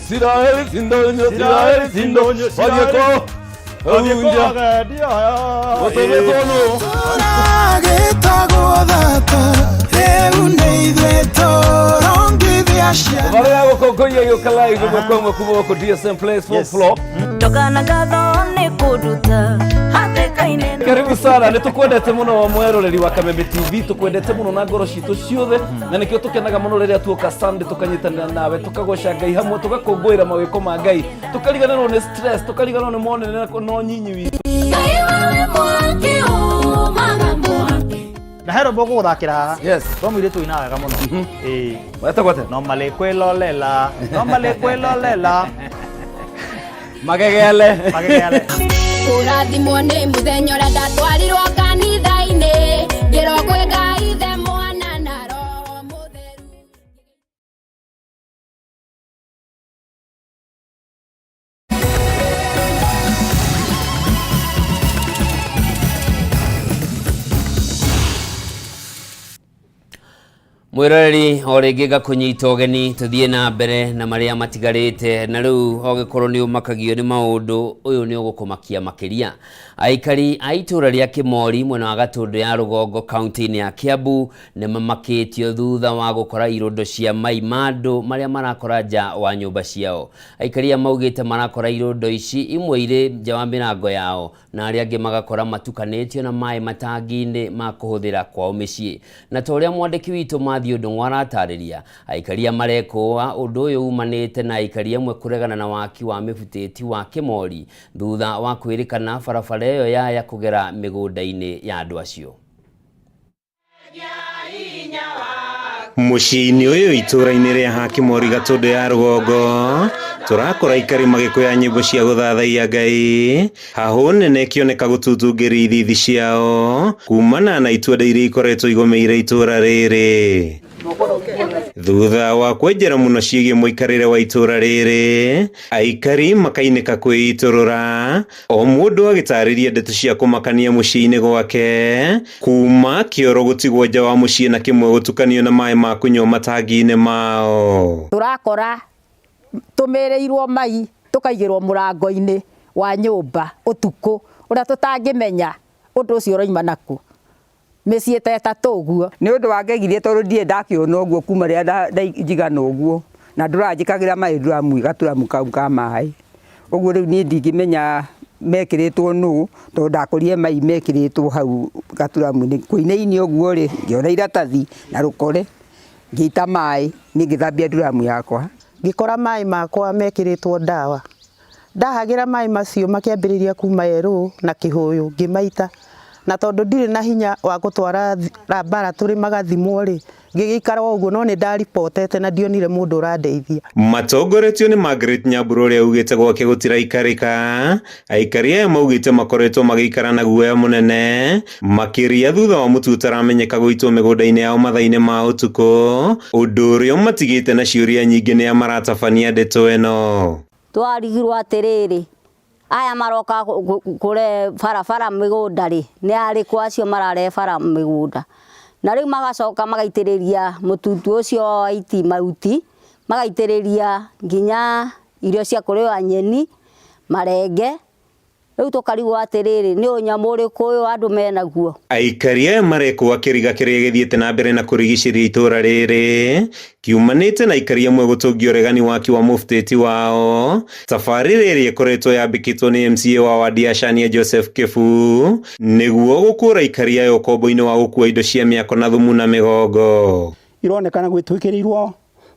Siraeli sindonyo, Siraeli sindonyo, Wadieko, Unja, Otobekono. Tũragĩtagwo thata rĩu nĩ ithuĩ tũrongithia ciana. Barĩa gũkũngũiya gĩũka live ĩmwe kwa ĩmwe kuma gũkũ DSM Place fourth floor. Ndogana ngatho nĩ kũnduta hatĩka-inĩ. Karibu sana, nĩ tũkwendete mũno mweroreri wa Kameme TV, tũkwendete mũno na ngoro citũ ciothe, na nĩkĩo tũkenaga mũno rĩrĩa tuoka Sunday tũkanyitanĩra nawe, tũkagoca Ngai hamwe, tũgakũngũĩra mawĩko ma Ngai, tũkariganĩrwo nĩ stress, tũkariganĩrwo nĩ monene na nyinyi witũ. Ngai wewe mwaki umaga mwaki. Na hero boko guthakira haha. Yes. To mũirĩtu ũinaga wega mũno. Ĩĩ. Wetagwo atĩa? No malikwĩlolela, no malikwĩlolela. Magegele. Magegele. Kũrathimwo nĩ mũthenya ũrĩa ndatwarirwo kanitha-inĩ ngĩrwo kwĩ Ngai Ithe Mwana na Roho Mũtheru. Mwiroreri o rĩngĩ ngakũnyita ũgeni tũthiĩ na mbere na marĩa matigarĩte, na rĩu ogĩkorwo nĩ ũmakagio nĩ maũndũ ũyũ nĩ ũgũkũmakia makĩria. Aikari a itũũra rĩa Kĩmori mwena wa Gatũndũ ya Rũgongo kaunti-inĩ ya Kiambu nĩ mamakĩtio thutha wa gũkora irondo cia mai ma andũ marĩa marakora nja wa nyũmba ciao. Aikari aya maugĩte marakora irondo ici imwe irĩ nja wa mĩrango yao na arĩa angĩ magakora matukanĩtio na maĩ matangi-inĩ ma kũhũthĩra kwao mĩciĩ. Na ta ũrĩa mwandĩki witũ Matthew Ndung'u aratarĩria, aikaria marekũa ũndũ ũyũ umanĩte na aikari amwe kũregana na waki wa mĩbutĩti wa Kĩmori thutha wa kwĩrĩkana barabara ĩyo yaya kũgera mĩgũnda-inĩ ya andũ acio. Mũciĩ-inĩ ũyũ itũũra-inĩ rĩa Hakimori Gatũndũ ya Rũgongo tũrakora aikari magĩkũya nyĩmbo cia gũthathaiya Ngai, hahũ nene ĩkĩoneka gũtutungĩria ithithi ciao kumana na itua iria ikoretwo igũmĩire itũũra rĩrĩ. Thutha wa kwenjera mũno ciĩgiĩ mũikarĩre wa itũũra rĩrĩ, aikari makainĩka kwĩitũrũra, o mũndũ agĩtarĩria ndeto cia kũmakania mũciĩ-inĩ gwake, kuma kĩoro gũtigwo nja wa mũciĩ na kĩmwe gũtukanio na maĩ ma kũnyua matangi-inĩ mao. Tũrakora tũmĩrĩirwo mai Tũkaigĩrwo mũrango-inĩ wa nyũmba ũtukũ ũrĩa tũtangĩmenya ũndũ ũcio ũroima nakũ mĩciĩ ta ĩtatũ ũguo. Nĩ ũndũ wangegirie tondũ ndirĩ ndakĩona ũguo kuma rĩrĩa njigana ũguo na ndũranjĩkagĩra maĩ nduramu gaturamu kau ka maĩ ũguo rĩu niĩ ndingĩmenya mekĩrĩtwo nũ tondũ ndakorire mai mekĩrĩtwo hau gaturamu-inĩ kũinainĩ ũguo rĩ ngĩona iratathi na rũkore ngĩita maĩ niĩ ngĩthambia nduramu yakwa. Ngĩkora maĩ makwa mekĩrĩtwo ndawa ndahagĩra maĩ macio makĩambĩrĩria kuma yerũ na kĩhũyũ ngĩmaita na tondũ ndirĩ na hinya wa gũtwara laboratory magathimwo rĩ ngĩgĩikara o ũguo no nĩ ndaribotete na ndionire mũndũ ũrandeithia. Matongoretio nĩ Margaret Nyambura ũrĩa augĩte gwake gũtiraikarĩka, aikari aya maugĩte makoretwo magĩikara na guoya mũnene makĩria thutha wa mũtu ũtaramenyeka gũitwo mĩgũnda-inĩ yao mathaa-inĩ ma ũtukũ, ũndũ ũrĩa ũmatigĩte na ciũria nyingĩ nĩa maratabania ndeto ĩno. Twarigirwo atĩrĩrĩ, aya maroka kũrehe barabara mĩgũnda rĩ, nĩ arĩkũ acio mararehe bara mĩgũnda? Na rĩu magacoka magaitĩrĩria mũtutu ũcio wa iti mahuti, magaitĩrĩria nginya irio cia kũrĩo nyeni, marenge. Rĩu tũkarigwo atĩrĩrĩ, nĩ ũnyamũ ũrĩkũ ũyũ andũ menaguo? Aikari aya marekwo kĩriga kĩrĩa gĩthiĩte na mbere na kũrigicĩria itũra rĩrĩ kiumanĩte na aikari amwe gũtũngia ũregani waki wa mũbutĩti wao tabarĩra ĩrĩa ĩkoretwo yambĩkĩtwo nĩ MCA wa wadi ya Shania Joseph Kibu nĩguo gũkũra aikari aya ũkombo-inĩ wa gũkua indo cia mĩako na thumu na mĩgongo. Ironekana gwĩtwĩkĩrĩirwo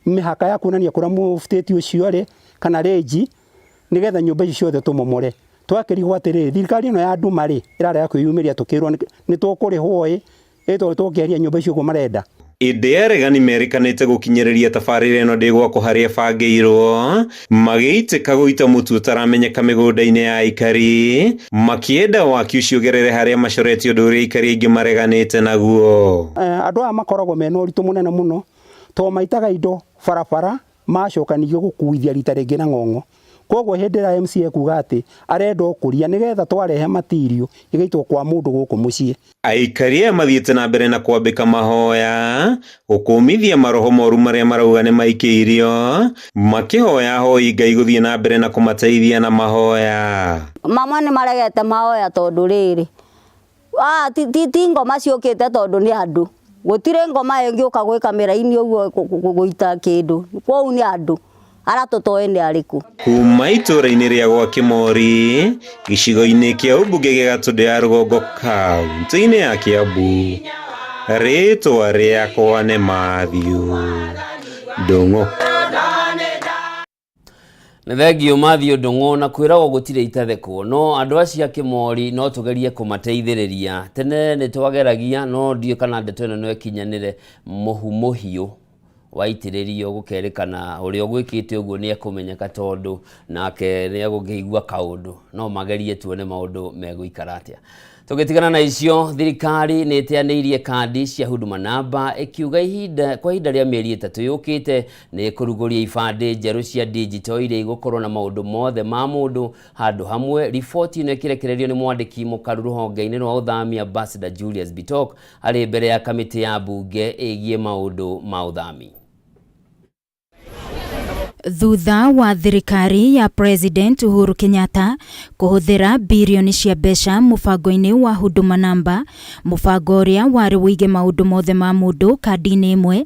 mĩhaka ya kuonania kũrĩa mũbutĩti ũcio rĩ kana rĩnji nĩgetha nyũmba ici ciothe tũmomore. Twakĩrigwo atĩrĩrĩ, thirikari ĩno ya nduma rĩ ĩrarega kwĩyumĩria tũkĩrwo nĩ tũkũrĩhwo ĩ tondũ tũngĩeheria nyũmba icio ũguo marenda. Ĩndĩ aregani merĩkanĩte gũkinyĩrĩria tabarĩra ĩno ndĩgwakwo harĩa ĩbangĩirwo magĩitĩka gũita mũtu ũtaramenyeka mĩgũnda-inĩ ya aikari makĩenda waki ũcio ũgerere harĩa macoretie ũndũ ũrĩa aikari aingĩ mareganĩte naguo. Andũ aya makoragwo mena ũritũ mũnene mũno tondũ maitaga indo barabara macoka ningĩ gũkuithia rita rĩngĩ na ng'ong'o. Koguo hĩndĩ ĩrĩa MCA kuga atĩ arenda ũkũria nĩgetha twarehe matirio ĩgaitwo kwa mũndũ gũkũ mũciĩ. Aikari aya mathiĩte na mbere na kwambĩka mahoya gũkũmithia maroho moru marĩa marauga nĩ maikĩirio makĩhoya hoi Ngai gũthiĩ na mbere na kũmateithia na mahoya. Mamwe nĩ maregete mahoya tondũ rĩrĩ ti ngoma ciũkĩte tondũ nĩ andũ gũtirĩ ngoma ĩngĩũka gwĩka mĩraini ũguo gũita kĩndũ kwoguo nĩ andũ ara tũtoĩ nĩ arĩkũ. Kuma itũra-inĩ rĩa gwa Kĩmori gĩcigo-inĩ kĩa ũmbunge gĩa Gatũndũ ya Rũgongo kaunti-inĩ ya Kiambu, rĩtwa rĩakwa nĩ Matthew Ndung'u. Nĩ thengio Matthew Ndung'u na kwĩragwo gũtirĩ itathekwo no andũ acio a Kĩmori no tũgerie kũmateithĩrĩria. Tene nĩ twageragia no ndiũĩ kana ndeto ĩno no ĩkinyanĩre mũhu mũhiũ waitĩrĩrio gũkerĩkana ũrĩa ũgwĩkĩte ũguo nĩ ekũmenyeka tondũ nake nĩ egũkĩigua kaũndũ no magerie tuone maũndũ megũikara atĩa. Tũgĩtigana na icio, thirikari nĩ ĩteanĩirie kandi cia Huduma Namba ĩkiuga ihinda kwa ihinda rĩa mĩeri 3 yũkĩte nĩ ĩkũrugũria ibandĩ njerũ cia digital iria igũkorwo na maũndũ mothe ma mũndũ handũ hamwe. Riboti ĩno ĩkĩrekererio nĩ mwandĩki mũkaru rũhonge-inĩ rwa ũthami Ambassador Julius Bitok arĩ mbere ya kamĩtĩ ya mbunge ĩgiĩ maũndũ ma ũthami. Thutha wa thirikari ya President Uhuru Kenyatta kũhũthĩra birioni cia mbeca mũbango-inĩ wa Huduma Namba, mũbango ũrĩa warĩ wũige maũndũ mothe ma mũndũ kandi-inĩ ĩmwe,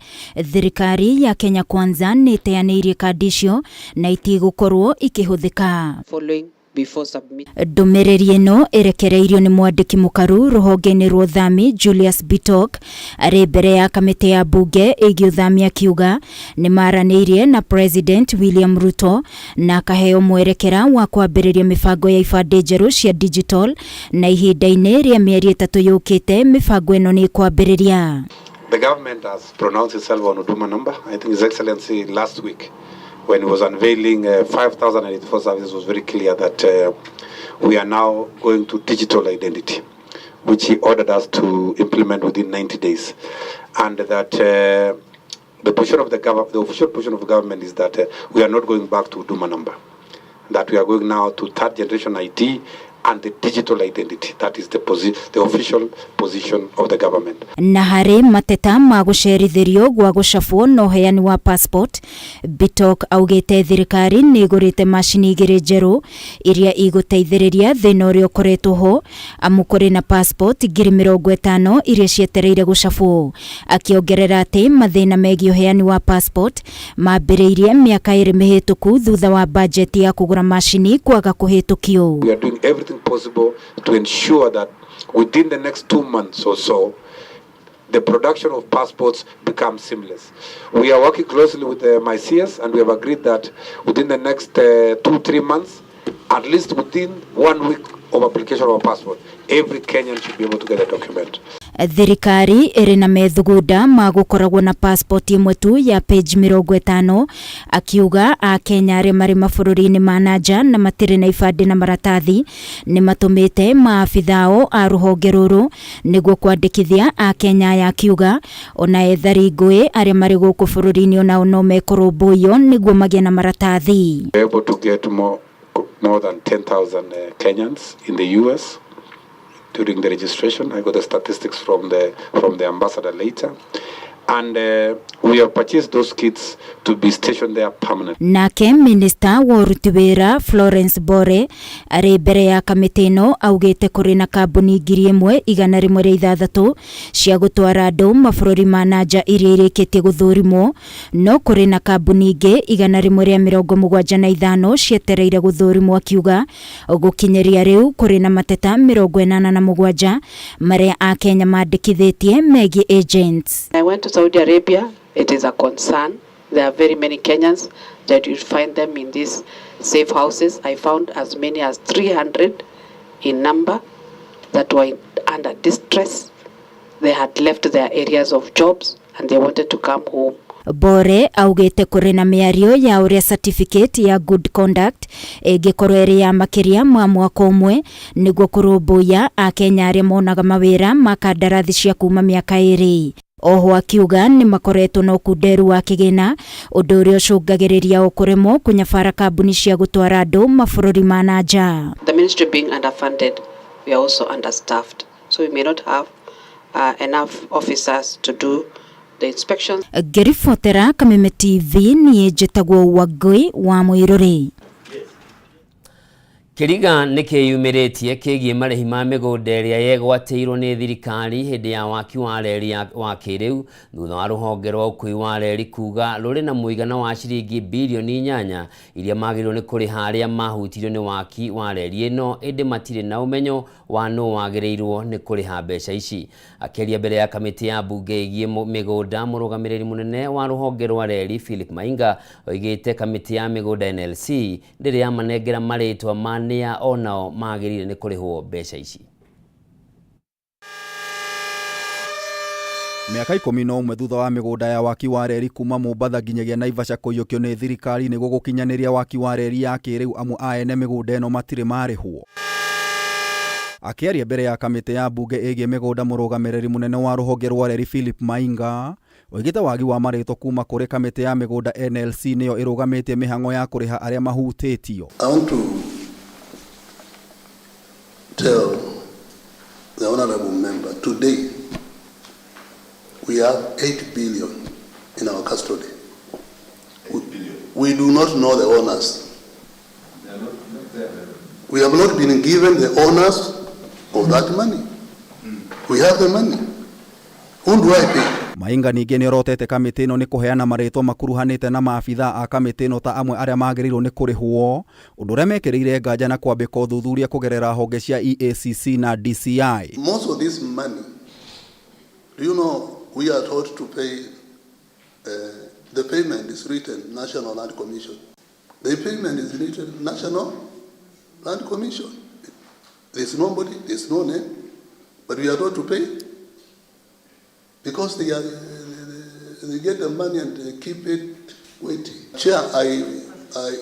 thirikari ya Kenya Kwanza nĩ ĩteanĩirie kandi icio na itigũkorwo ikĩhũthĩka. Ndũmĩrĩri ĩno ĩrekereirio nĩ mwandĩki mũkaru rũhonge-inĩ rwa ũthami Julius Bitok arĩ mbere ya kamĩtĩ ya mbunge ĩgiĩ ũthami akiuga nĩ maranĩirie na President William Ruto na akaheo mwerekera wa kwambĩrĩria mĩbango ya ibandĩ njerũ cia digital na ihinda-inĩ rĩa mĩeri 3 yũkĩte mĩbango ĩno nĩ ĩkwambĩrĩria. The government has pronounced itself on Huduma Number. I think His Excellency last week when he was unveiling 5,084 services was very clear that we are now going to digital identity, which he ordered us to implement within 90 days. And that the position of the official position of the government is that we are not going back to Huduma Number, that we are going now to third generation ID and the digital identity. That is the official position of the government. Na harĩ mateta ma gũcerithĩrio gwa gũcabwo na ũheani wa passport, Bitok augĩte thirikari nĩ ĩgũrĩte macini igĩrĩ njerũ iria igũteithĩrĩria thĩna ũrĩa ũkoretwo ho, amu kũrĩ na passport 50,000 iria cietereire gũcabwo. Akĩongerera atĩ mathĩna megiĩ ũheani wa passport mambĩrĩirie mĩaka 2 mĩhĩtũku thutha wa bajeti ya kũgũra macini kwaga kũhĩtũkio. We are doing everything possible to ensure that within the next 2 months or so, the production of passports becomes seamless. We are working closely with the MICS, and we have agreed that within the next 2-3 months, at least within 1 week of application of a passport, every Kenyan should be able to get a document. Thirikari ĩrĩ na methugunda ma gũkoragwo na passport ĩmwe tu ya page 50, akiuga Akenya arĩa marĩ mabũrũri-inĩ ma nanja na matirĩ na ibandĩ na maratathi nĩ matũmĩte maabithao a rũhonge rũrũ nĩguo kwandĩkithia Akenya aya, akiuga ona ethari ngũĩ arĩa marĩ gũkũ bũrũri-inĩ onao no mekũrũmbũiyo nĩguo magĩe na maratathi. We are able to get more than 10,000 Kenyans in the US during the registration. I got the statistics from the ambassador later. And we have purchased those kits to be stationed there permanently. Nake Minister wa ũruti wĩra Florence Bore arĩ mbere ya kamĩtĩ ĩno augĩte kũrĩ na kambuni 1,106 cia gũtwara andũ mabũrũri ma nanja iria irĩkĩtie gũthũrimwo, no kũrĩ na kambuni ingĩ 175 cietereire gũthũrimwo, akiuga gũkinyĩria rĩu kũrĩ na mateta 87 marĩa Akenya mandĩkithĩtie megiĩ agents. I went to Saudi Arabia. It is a concern. There are very many Kenyans that you find them in these safe houses. I found as many as 300 in number that were under distress. They had left their areas of jobs and they wanted to come home. Bore augĩte kũrĩ na mĩario ya ũrĩa certificate ya good conduct ĩngĩkorwo ĩrĩ ya makĩria ma mwaka ũmwe nĩguo kũrũmbũiya Akenya arĩa monaga mawĩra ma kandarathi cia kuma mĩaka 2. Oho akiuga nĩ makoretwo na ũkunderu wa kĩgĩna, ũndũ ũrĩa ũcũngagĩrĩria o kũremwo kũnyabara kambuni cia gũtwara andũ mabũrũri ma nanja. The ministry being underfunded, we are also understaffed, so we may not have enough officers to do the inspections. Ngĩribotera Kameme TV niĩ njĩtagwo Wangũi wa Mũirũrĩ. Kĩriga nĩ kĩyumĩrĩtie kĩgiĩ marĩhi ma mĩgũnda ĩrĩa yegwatĩirwo nĩ thirikari hĩndĩ ya waki wa reri wa kĩrĩu thutha wa rũhonge rwa ũkui wa reri kuga rũrĩ na mũigana wa ciringi bilioni 8 iria magĩrĩirwo nĩ kũrĩha arĩa mahutirio nĩ waki wa reri ĩno, ĩndĩ matirĩ na ũmenyo wa nũ wagĩrĩirwo nĩ kũrĩha mbeca ici. Akĩaria mbere ya kamĩtĩ ya mbunge ĩgiĩ mĩgũnda, mũrũgamĩrĩri mũnene wa rũhonge rwa reri Philip Mainga oigĩte kamĩtĩ ya mĩgũnda NLC ndĩrĩ yamanengera marĩtwa ma nĩa onao magĩrĩire nĩ kũrĩhwo mbeca ici. Mĩaka 11 thutha wa mĩgũnda ya waki wa reri kuma Mombatha nginyagia Naivasha kũiyũkio nĩ thirikari nĩguo gũkinyanĩria waki wa reri ya kĩrĩu, amwe a ene mĩgũnda ĩno matirĩ marĩhwo. Akĩaria mbere ya kamĩtĩ ya mbunge ĩgiĩ mĩgũnda, mũrũgamĩrĩri mũnene wa rũhonge rwa reri Philip Mainga oigĩte wagi wa marĩtwa kuma kũrĩ kamĩtĩ ya mĩgũnda NLC nĩyo ĩrũgamĩtie mĩhang'o ya kũrĩha arĩa mahutĩtio. I want to tell the honorable member today we have 8 billion in our custody. We do not know the owners. We have not been given the owners of that money. We have the money. Who do I pay? Mainga ningĩ nĩorotete kamĩtĩ ĩno nĩ kũheana marĩtwa makuruhanĩte na maabithaa a kamĩtĩ ĩno ta amwe arĩa magĩrĩirwo nĩ kũrĩhwo, ũndũ ũrĩa mekĩrĩire nganja na kwambĩka ũthuthuria kũgerera honge cia EACC na DCI. Most of this money, do you know we are told to pay, the payment is written National Land Commission. The payment is written National Land Commission. There's nobody, there's no name, but we are told to pay because they get the money and they keep it waiting. Chair, I,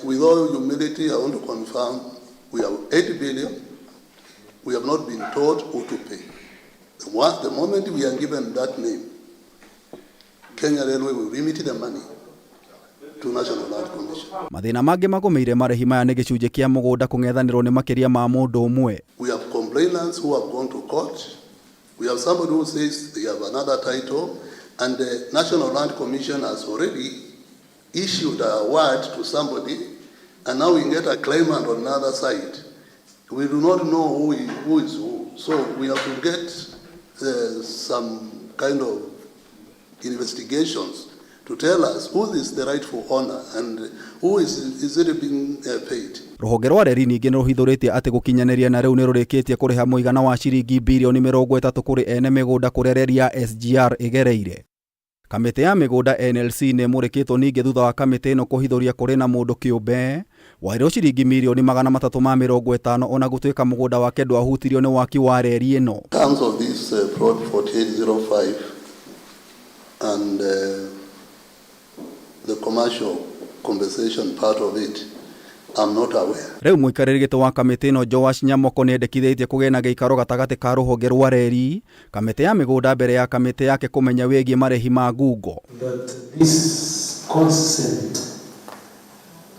with all humility, I want to confirm we have 8 billion. We have not been told who to pay. The moment we are given that name, Kenya Railway will remit the money to National Land Commission. Mathĩna mangĩ magũmĩire marĩhi maya nĩ gĩcunjĩ kĩa mũgũnda kũng'ethanĩrwo nĩ makĩria ma mũndũ ũmwe. We have complainants who have gone to court. We have somebody who says they have another title, and the National Land Commission has already issued a award to somebody, and now we get a claimant on another side. We do not know who is who, so we have to get some kind of investigations to tell us who is the rightful owner and who is it being paid. Rũhonge rwa reri ningĩ nĩ rũhithũrĩtie atĩ gũkinyanĩria na rĩu nĩ rũrĩkĩtie kũrĩha mũigana wa ciringi birioni 30 kũrĩ ene mĩgũnda kũrĩa reri ya SGR ĩgereire. Kamĩtĩ ya mĩgũnda NLC nĩ ĩmũrĩkĩtwo ningĩ thutha wa kamĩtĩ ĩno kũhithũria kũrĩ na mũndũ kĩũmbe wairwo ciringi mirioni 350 ona gũtuĩka mũgũnda wake ndwahutirio nĩ waki wa reri ĩno. In terms of this plot 4805 and the commercial compensation part of it, I'm not aware. Rĩu mũikarĩri gĩtĩ wa kamĩtĩ ĩno Joash Nyamoko nĩ endekithĩtie kũgĩe na gĩikaro gatagatĩ ka rũhonge rwa reri, kamĩtĩ ya mĩgũnda mbere ya kamĩtĩ yake kũmenya wĩgiĩ marĩhi ma ngungo. That this consent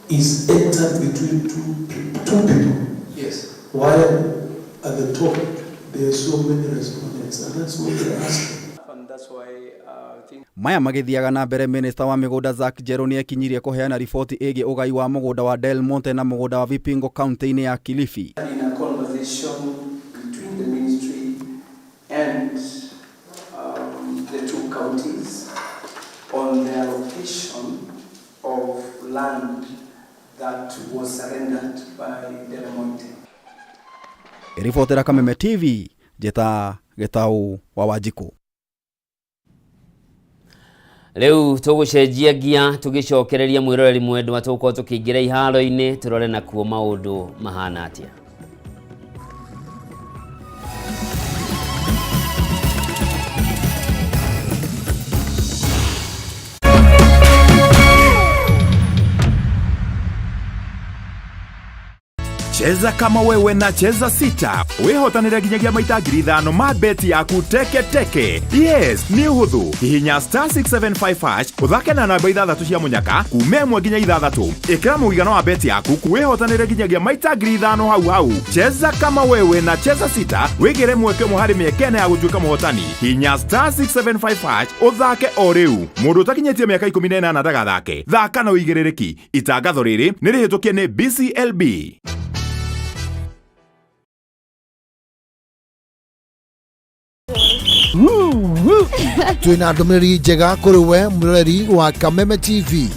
is entered between two people. Yes. While at the top there are so many respondents, and that's what they're asking. And that's why I think Maya magĩthiaga na mbere, minista wa mĩgũnda Zack Njeru nĩ ekinyirie kũheana riboti ĩgiĩ ũgai wa mũgũnda wa Del Monte na mũgũnda wa Vipingo kaunti-inĩ ya Kilifi. In a conversation between the ministry and the two counties on the allocation of land that was surrendered by Del Monte. Ĩribotera Kameme TV, njĩta Gĩtaũ wa Wanjikũ. Rĩu tũgũcenjia ngia tũgĩcokereria mwĩroreri mwendwa, tũgũkorwo tũkĩingĩra iharo-inĩ tũrore nakuo maũndũ mahana atĩa. Cheza kama wewe na Cheza Sita wihotanire nginyagia maita 5,000 ma beti yaku teke teke. Yes, nĩ ũhũthũ. Hihinya *675 hash ũthake na namba ithathatũ cia mũnyaka kuma 1 nginya 6. Ĩkĩra mũigana wa beti yaku wihotanire nginyagia maita 5,000 hau hau. Cheza kama wewe na Cheza Sita wĩgĩre mweke ũmwe harĩ mĩeke ĩna ya gũtuĩka mũhotani. Hihinya *675 hash ũthake o rĩu. Mũndũ ũtakinyĩtie mĩaka 18 ndagathake. Thaka na ũigĩrĩrĩki. Itangatho rĩrĩ nĩ rĩhĩtũkie nĩ BCLB. Twina ndũmĩrĩri njega kũrĩ we mwĩroreri wa Kameme TV.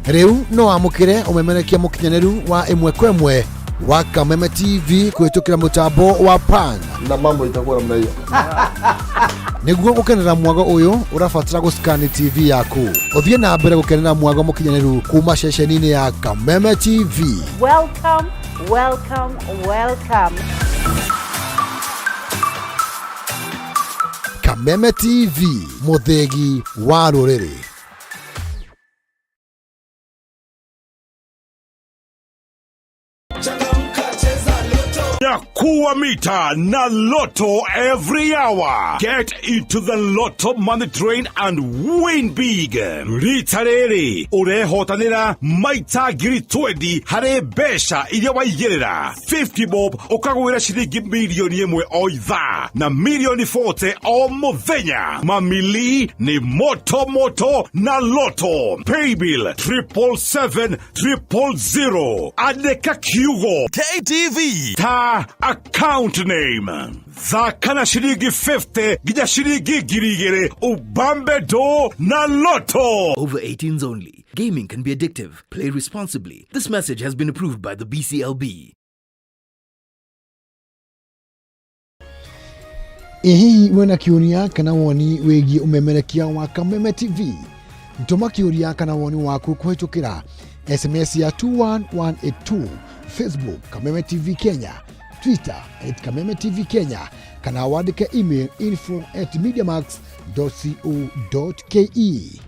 Rĩu no wamũkĩre ũmemerekia mũkinyanĩru wa ĩmwe kwa ĩmwe wa Kameme TV kũhĩtũkĩra mũtambo wa Pan na mambo itakuwa namna hiyo. Nĩguo gũkenera mwago ũyũ, ũrabatara gũscan TV yaku ũthiĩ na mbere gũkenera mwago mũkinyanĩru kuma ceceni-inĩ ya Kameme TV. Welcome, welcome, welcome. Kameme TV, mũthĩgi wa rũrĩrĩ. Nyakuwa mita na Lotto every hour. Get into the Lotto money train and win big. Rita rĩrĩ ũrehotanĩra maita 20,000 harĩ mbeca iria waigĩrĩra. 50 bob ũkagwĩra ciringi 1 mirioni o ithaa na 40 mirioni o mũthenya. Mamili ni moto moto na Lotto. Paybill 777 000. Andĩka kiugo KTV ta account name. Thaka na ciringi 50 nginya ciringi 2,000 ubambe do na Lotto. Over 18s only. Gaming can be addictive. Play responsibly. This message has been approved by the BCLB. Ĩ hihi wĩna kĩũria kana woni wĩgiĩ ũmemerekia wa Kameme TV? Tũma kĩũria kana woni waku kũhĩtũkĩra SMS ya 21182, Facebook Kameme TV Kenya, Twitter @KamemeTV Kenya, kana wandĩke email info@mediamax.co.ke.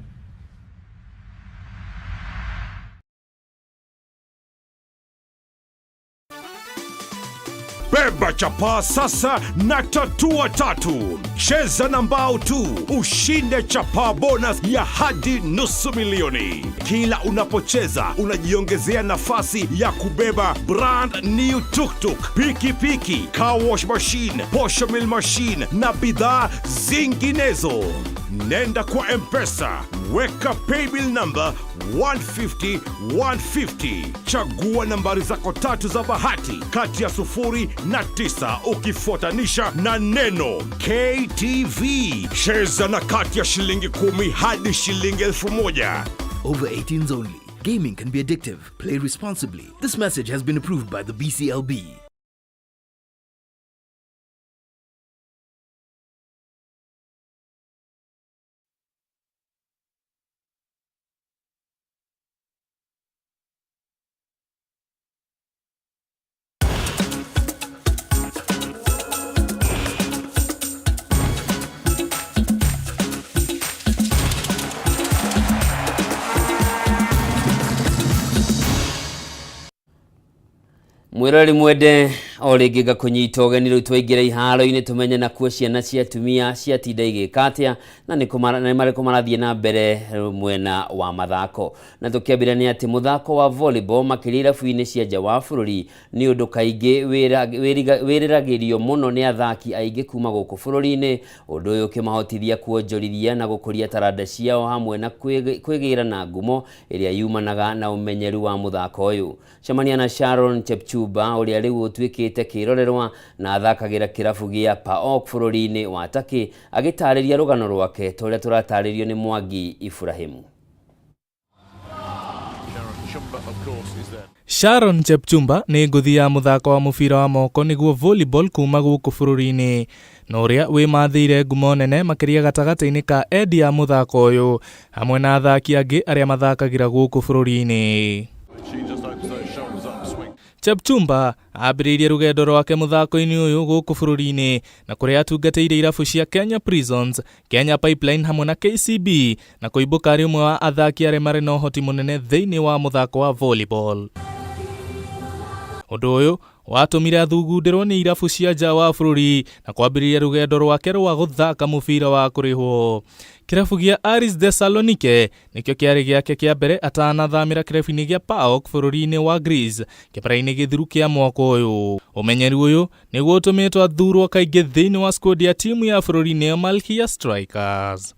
Beba chapaa sasa na tatua tatu. Cheza na mbao tu ushinde chapaa bonus ya hadi 500,000. Kila unapocheza unajiongezea nafasi ya kubeba brand new tuktuk, pikipiki, car wash machine, posho mill machine na bidhaa zinginezo. Nenda kwa M-Pesa, weka paybill number 150 150, chagua nambari zako tatu za bahati kati ya 0 na 9 ukifuatanisha na neno KTV. Cheza na kati ya shilingi 10 hadi shilingi 1,000. Over 18s only. Gaming can be addictive. Play responsibly. This message has been approved by the BCLB. Mwiroreri mwende o rĩngĩ ngakũnyita ũgeni rĩu twaingĩra iharo-inĩ tũmenye nakuo ciana cia atumia ciatinda igĩka atĩa na nĩ marĩkũ marathiĩ na mbere mwena wa mathako. Na tũkĩambĩrĩria nĩ atĩ mũthako wa volleyball makĩria irabu-inĩ cia nja wa bũrũri nĩ ũndũ kaingĩ wĩriragĩrio mũno nĩ athaki aingĩ kuma gũkũ bũrũri-inĩ, ũndũ ũyũ ũkĩmahotithia kuonjorithia na gũkũria taranda ciao hamwe na kwĩgĩra na ngumo ĩrĩa yumanaga na ũmenyeru wa mũthako ũyũ. Cemania na Sharon Chepchumba ũrĩa rĩu ũtuĩkĩte kĩrorerwa na athakagĩra kĩrabu gĩa PAOK bũrũri-inĩ wa Turkey agĩtarĩria rũgano rwake ta ũrĩa tũratarĩrio nĩ Mwangi Ibrahimu. Sharon Chepchumba nĩ ngũthi ya mũthako wa mũbira wa moko nĩguo volleyball kuma gũkũ bũrũri-inĩ na ũrĩa wĩmathĩire ngumo nene makĩria gatagatĩ-inĩ ka endi ya mũthako ũyũ hamwe na athaki angĩ arĩa mathakagĩra gũkũ bũrũri-inĩ. Chepchumba ambĩrĩirie rũgendo rwake mũthako-inĩ ũyũ gũkũ bũrũri-inĩ na kũrĩa atungatĩire irabu cia Kenya Prisons, Kenya Pipeline hamwe na KCB na kũimbũka arĩ ũmwe wa athaki arĩa marĩ na ũhoti mũnene thĩinĩ wa mũthako wa volleyball. Ũndũ ũyũ watũmire athugundĩrwo nĩ irabu cia nja wa bũrũri na kwambĩrĩria rũgendo rwake rwa gũthaka mũbira wa kũrĩhwo. Kĩrabu gĩa Aris Thessaloniki nĩkĩo kĩarĩ gĩake kĩa mbere atanathamĩra kĩrabu-inĩ gĩa PAOK bũrũri-inĩ wa Greece kĩmera-inĩ gĩthiru kĩa mwaka ũyũ. Ũmenyeru ũyũ nĩguo ũtũmĩtwo athurwo kaingĩ thĩinĩ wa squad ya timu ya bũrũri nĩyo Malkia Strikers.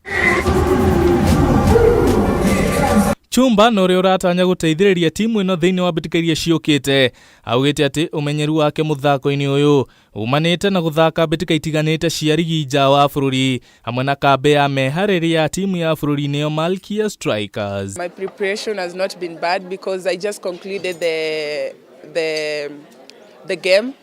Chumba na ũrĩa ũratanya gũteithĩrĩria timu ĩno thĩinĩ wa mbĩtĩka iria ciũkĩte augĩte atĩ ũmenyeru wake mũthako-inĩ ũyũ umanĩte na gũthaka mbĩtĩka itiganĩte cia rigi nja wa bũrũri hamwe na kambĩ ya meharĩria ya timu ya bũrũri nĩyo Malkia Strikers. My preparation has not been bad because I just concluded the game,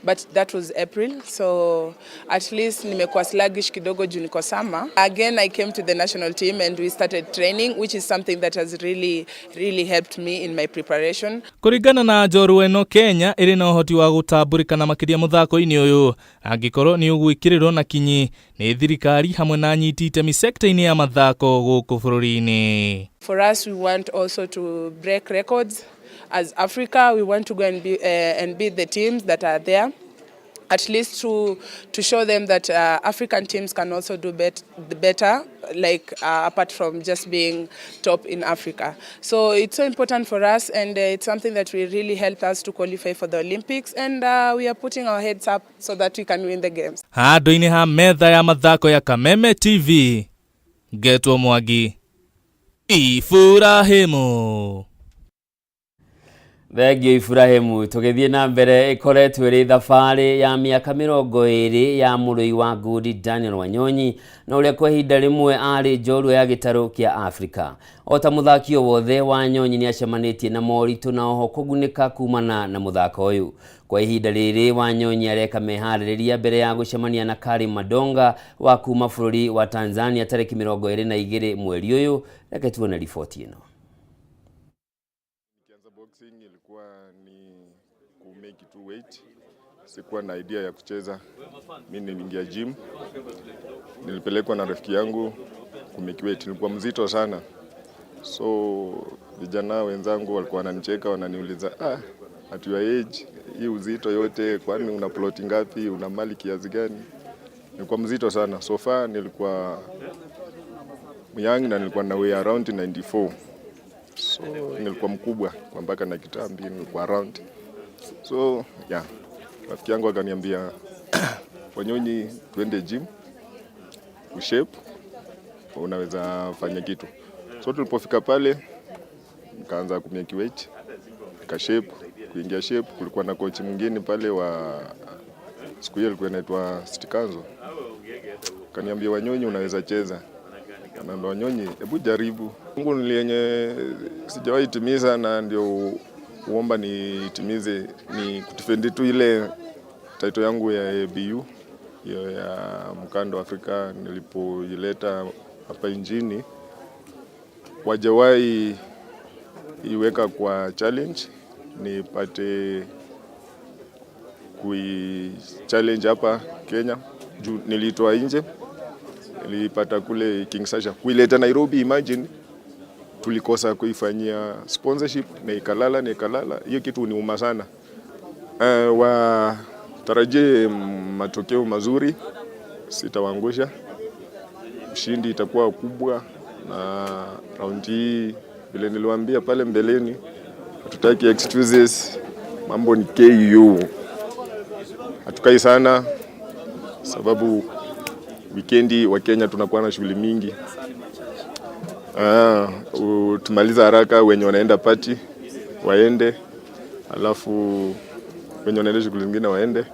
but that was April, so at least nimekuwa sluggish kidogo juu niko summer. Again, I came to the national team and we started training, which is something that has really, really helped me in my preparation. Kũringana na njorua ĩno, Kenya ĩrĩ na ũhoti wa gũtambũrĩkana makĩria mũthako-inĩ ũyũ angĩkorwo nĩ ũgwĩkĩrĩrwo na kinyi nĩ thirikari hamwe na anyiti itemi sekta-inĩ ya mathako gũkũ bũrũri-inĩ. For us, we want also to break records. As Africa, we want to go and beat the teams that are there, at least to show them that African teams can also do better, like apart from just being top in Africa. So it's so important for us, and it's something that will really help us to qualify for the Olympics, and we are putting our heads up so that we can win the games. Handũ-inĩ ha metha ya mathako ya Kameme TV, ngetwo Mwangi Ibrahimu. Thengio Ibrahimu. Tũgĩthiĩ na mbere, ĩkoretwo ĩrĩ thabarĩ ya mĩaka 20 ya mũrũi wa ngundi Daniel Wanyonyi na ũrĩa kwa ihinda rĩmwe arĩ njorua ya gĩtarũ kĩa Afrika. O ta mũthaki o wothe, Wanyonyi nĩ acemanĩtie na moritũ na oho kũgunĩka kumana na mũthako ũyũ. Kwa ihinda rĩrĩ Wanyonyi areka meharĩrĩria mbere ya gũcemania na Karim Madonga wa kuma bũrũri wa Tanzania tarĩki 22 mweri ũyũ. Reke tuone riboti ĩno. Boxing ilikuwa ni ku make it weight. Sikuwa na idea ya kucheza. Mimi niliingia gym, nilipelekwa na rafiki yangu ku make weight. Nilikuwa mzito sana, so vijana wenzangu walikuwa wananicheka, wananiuliza, At your age, hii uzito yote, kwani una ploti ngapi? Una mali kiasi gani? Nilikuwa mzito sana. So far nilikuwa young na nilikuwa na weigh around 94. So nilikuwa mkubwa kwa mpaka na kitambi nilikuwa around. So yeah, rafiki yangu akaniambia, "Wanyonyi, twende gym ushape, unaweza fanya kitu." So tulipofika pale nikaanza kumake weight, nikashape, kuingia shape. Kulikuwa na coach mwingine pale wa siku hiyo alikuwa anaitwa Stikanzo, kaniambia, "Wanyonyi, unaweza cheza." Kaniambia, "Wanyonyi, hebu jaribu." Mungu niliyenye sijawahi timiza na ndio uomba nitimize ni kudefend tu ile title yangu ya ABU, hiyo ya mkando wa Afrika. Nilipoileta hapa nchini, wajawahi iweka kwa challenge, nipate kui challenge hapa Kenya juu nilitoa nje, nilipata kule King Sasha. Kuileta Nairobi, imagine tulikosa kuifanyia sponsorship na ikalala na ikalala. Hiyo kitu niuma sana. Watarajie matokeo mazuri, sitawaangusha. Ushindi itakuwa kubwa, na raundi hii vile niliwaambia pale mbeleni, hatutaki excuses, mambo ni KU. Hatukai sana sababu wikendi wa Kenya tunakuwa na shughuli mingi. Tumaliza haraka, wenye wanaenda party waende, alafu wenye wanaenda shughuli zingine waende,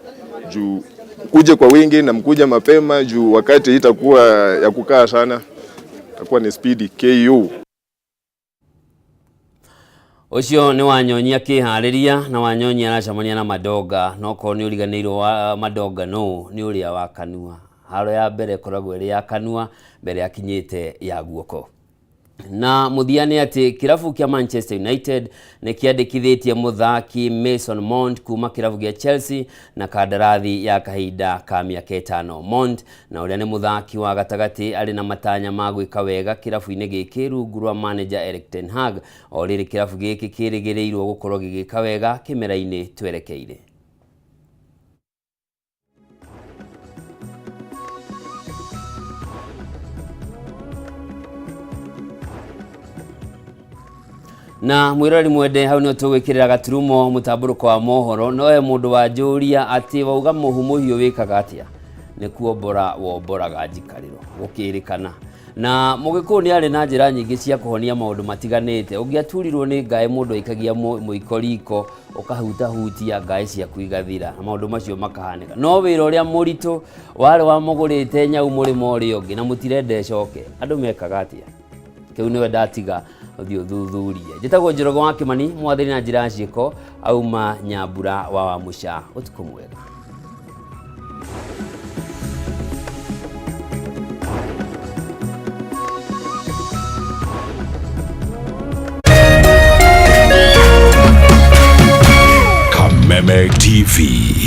juu kuje kwa wingi na mkuja mapema, juu wakati itakuwa ya kukaa sana, itakuwa ni speed KU. Ũcio nĩ Wanyonyi akĩharĩria, na Wanyonyi aracemania na Madonga. No korwo nĩ ũriganĩirwo wa Madonga no nĩ ũrĩa wa kanua, haro ya mbere ĩkoragwo ĩrĩ ya kanua mbere akinyĩte ya guoko. Na mũthia nĩ atĩ kĩrabu kĩa Manchester United nĩ kĩandĩkithĩtie mũthaki Mason Mount kuma kĩrabu gĩa Chelsea na kandarathi ya kahinda ka mĩaka 5. Mount, na ũrĩa nĩ mũthaki wa gatagatĩ, arĩ na matanya ma gwĩka wega kĩrabu-inĩ gĩkĩ rungu rwa manager Erik ten Hag. O rĩrĩ, kĩrabu gĩkĩ kĩrĩgĩrĩirwo gũkorwo gĩgĩka wega kĩmera-inĩ twerekeire. Na mwirori mwende, hau nĩ tũgwĩkĩrĩra gaturumo mũtambũrũko wa mohoro. Nowe mũndũ wanjũria atĩ wauga mũhu mũhiũ wĩkaga atĩa, nĩ kuombora womboraga njikarĩro gũkĩrĩkana. Na mũgĩkũyũ nĩ arĩ na njĩra nyingĩ cia kũhonia maũndũ matiganĩte. Ũngĩaturirwo nĩ ngaĩ, mũndũ aikagia mũiko riko, ũkahutahutia ngaĩ ciaku igathira na maũndũ macio makahanĩka. No wĩra ũrĩa mũritũ warĩ wa mũgũrĩte nyau mũrĩmo ũrĩa ũngĩ na mũtirenda ĩcoke, andũ mekaga atĩa? Kĩu nĩwe ndatiga ũthiĩ ũthuthurie. Njĩtagwo Njoroge wa Kĩmani, mwathĩri na njĩra ya ciĩko auma Nyambura wa Wamũca. Ũtukũ mwega. Kameme TV.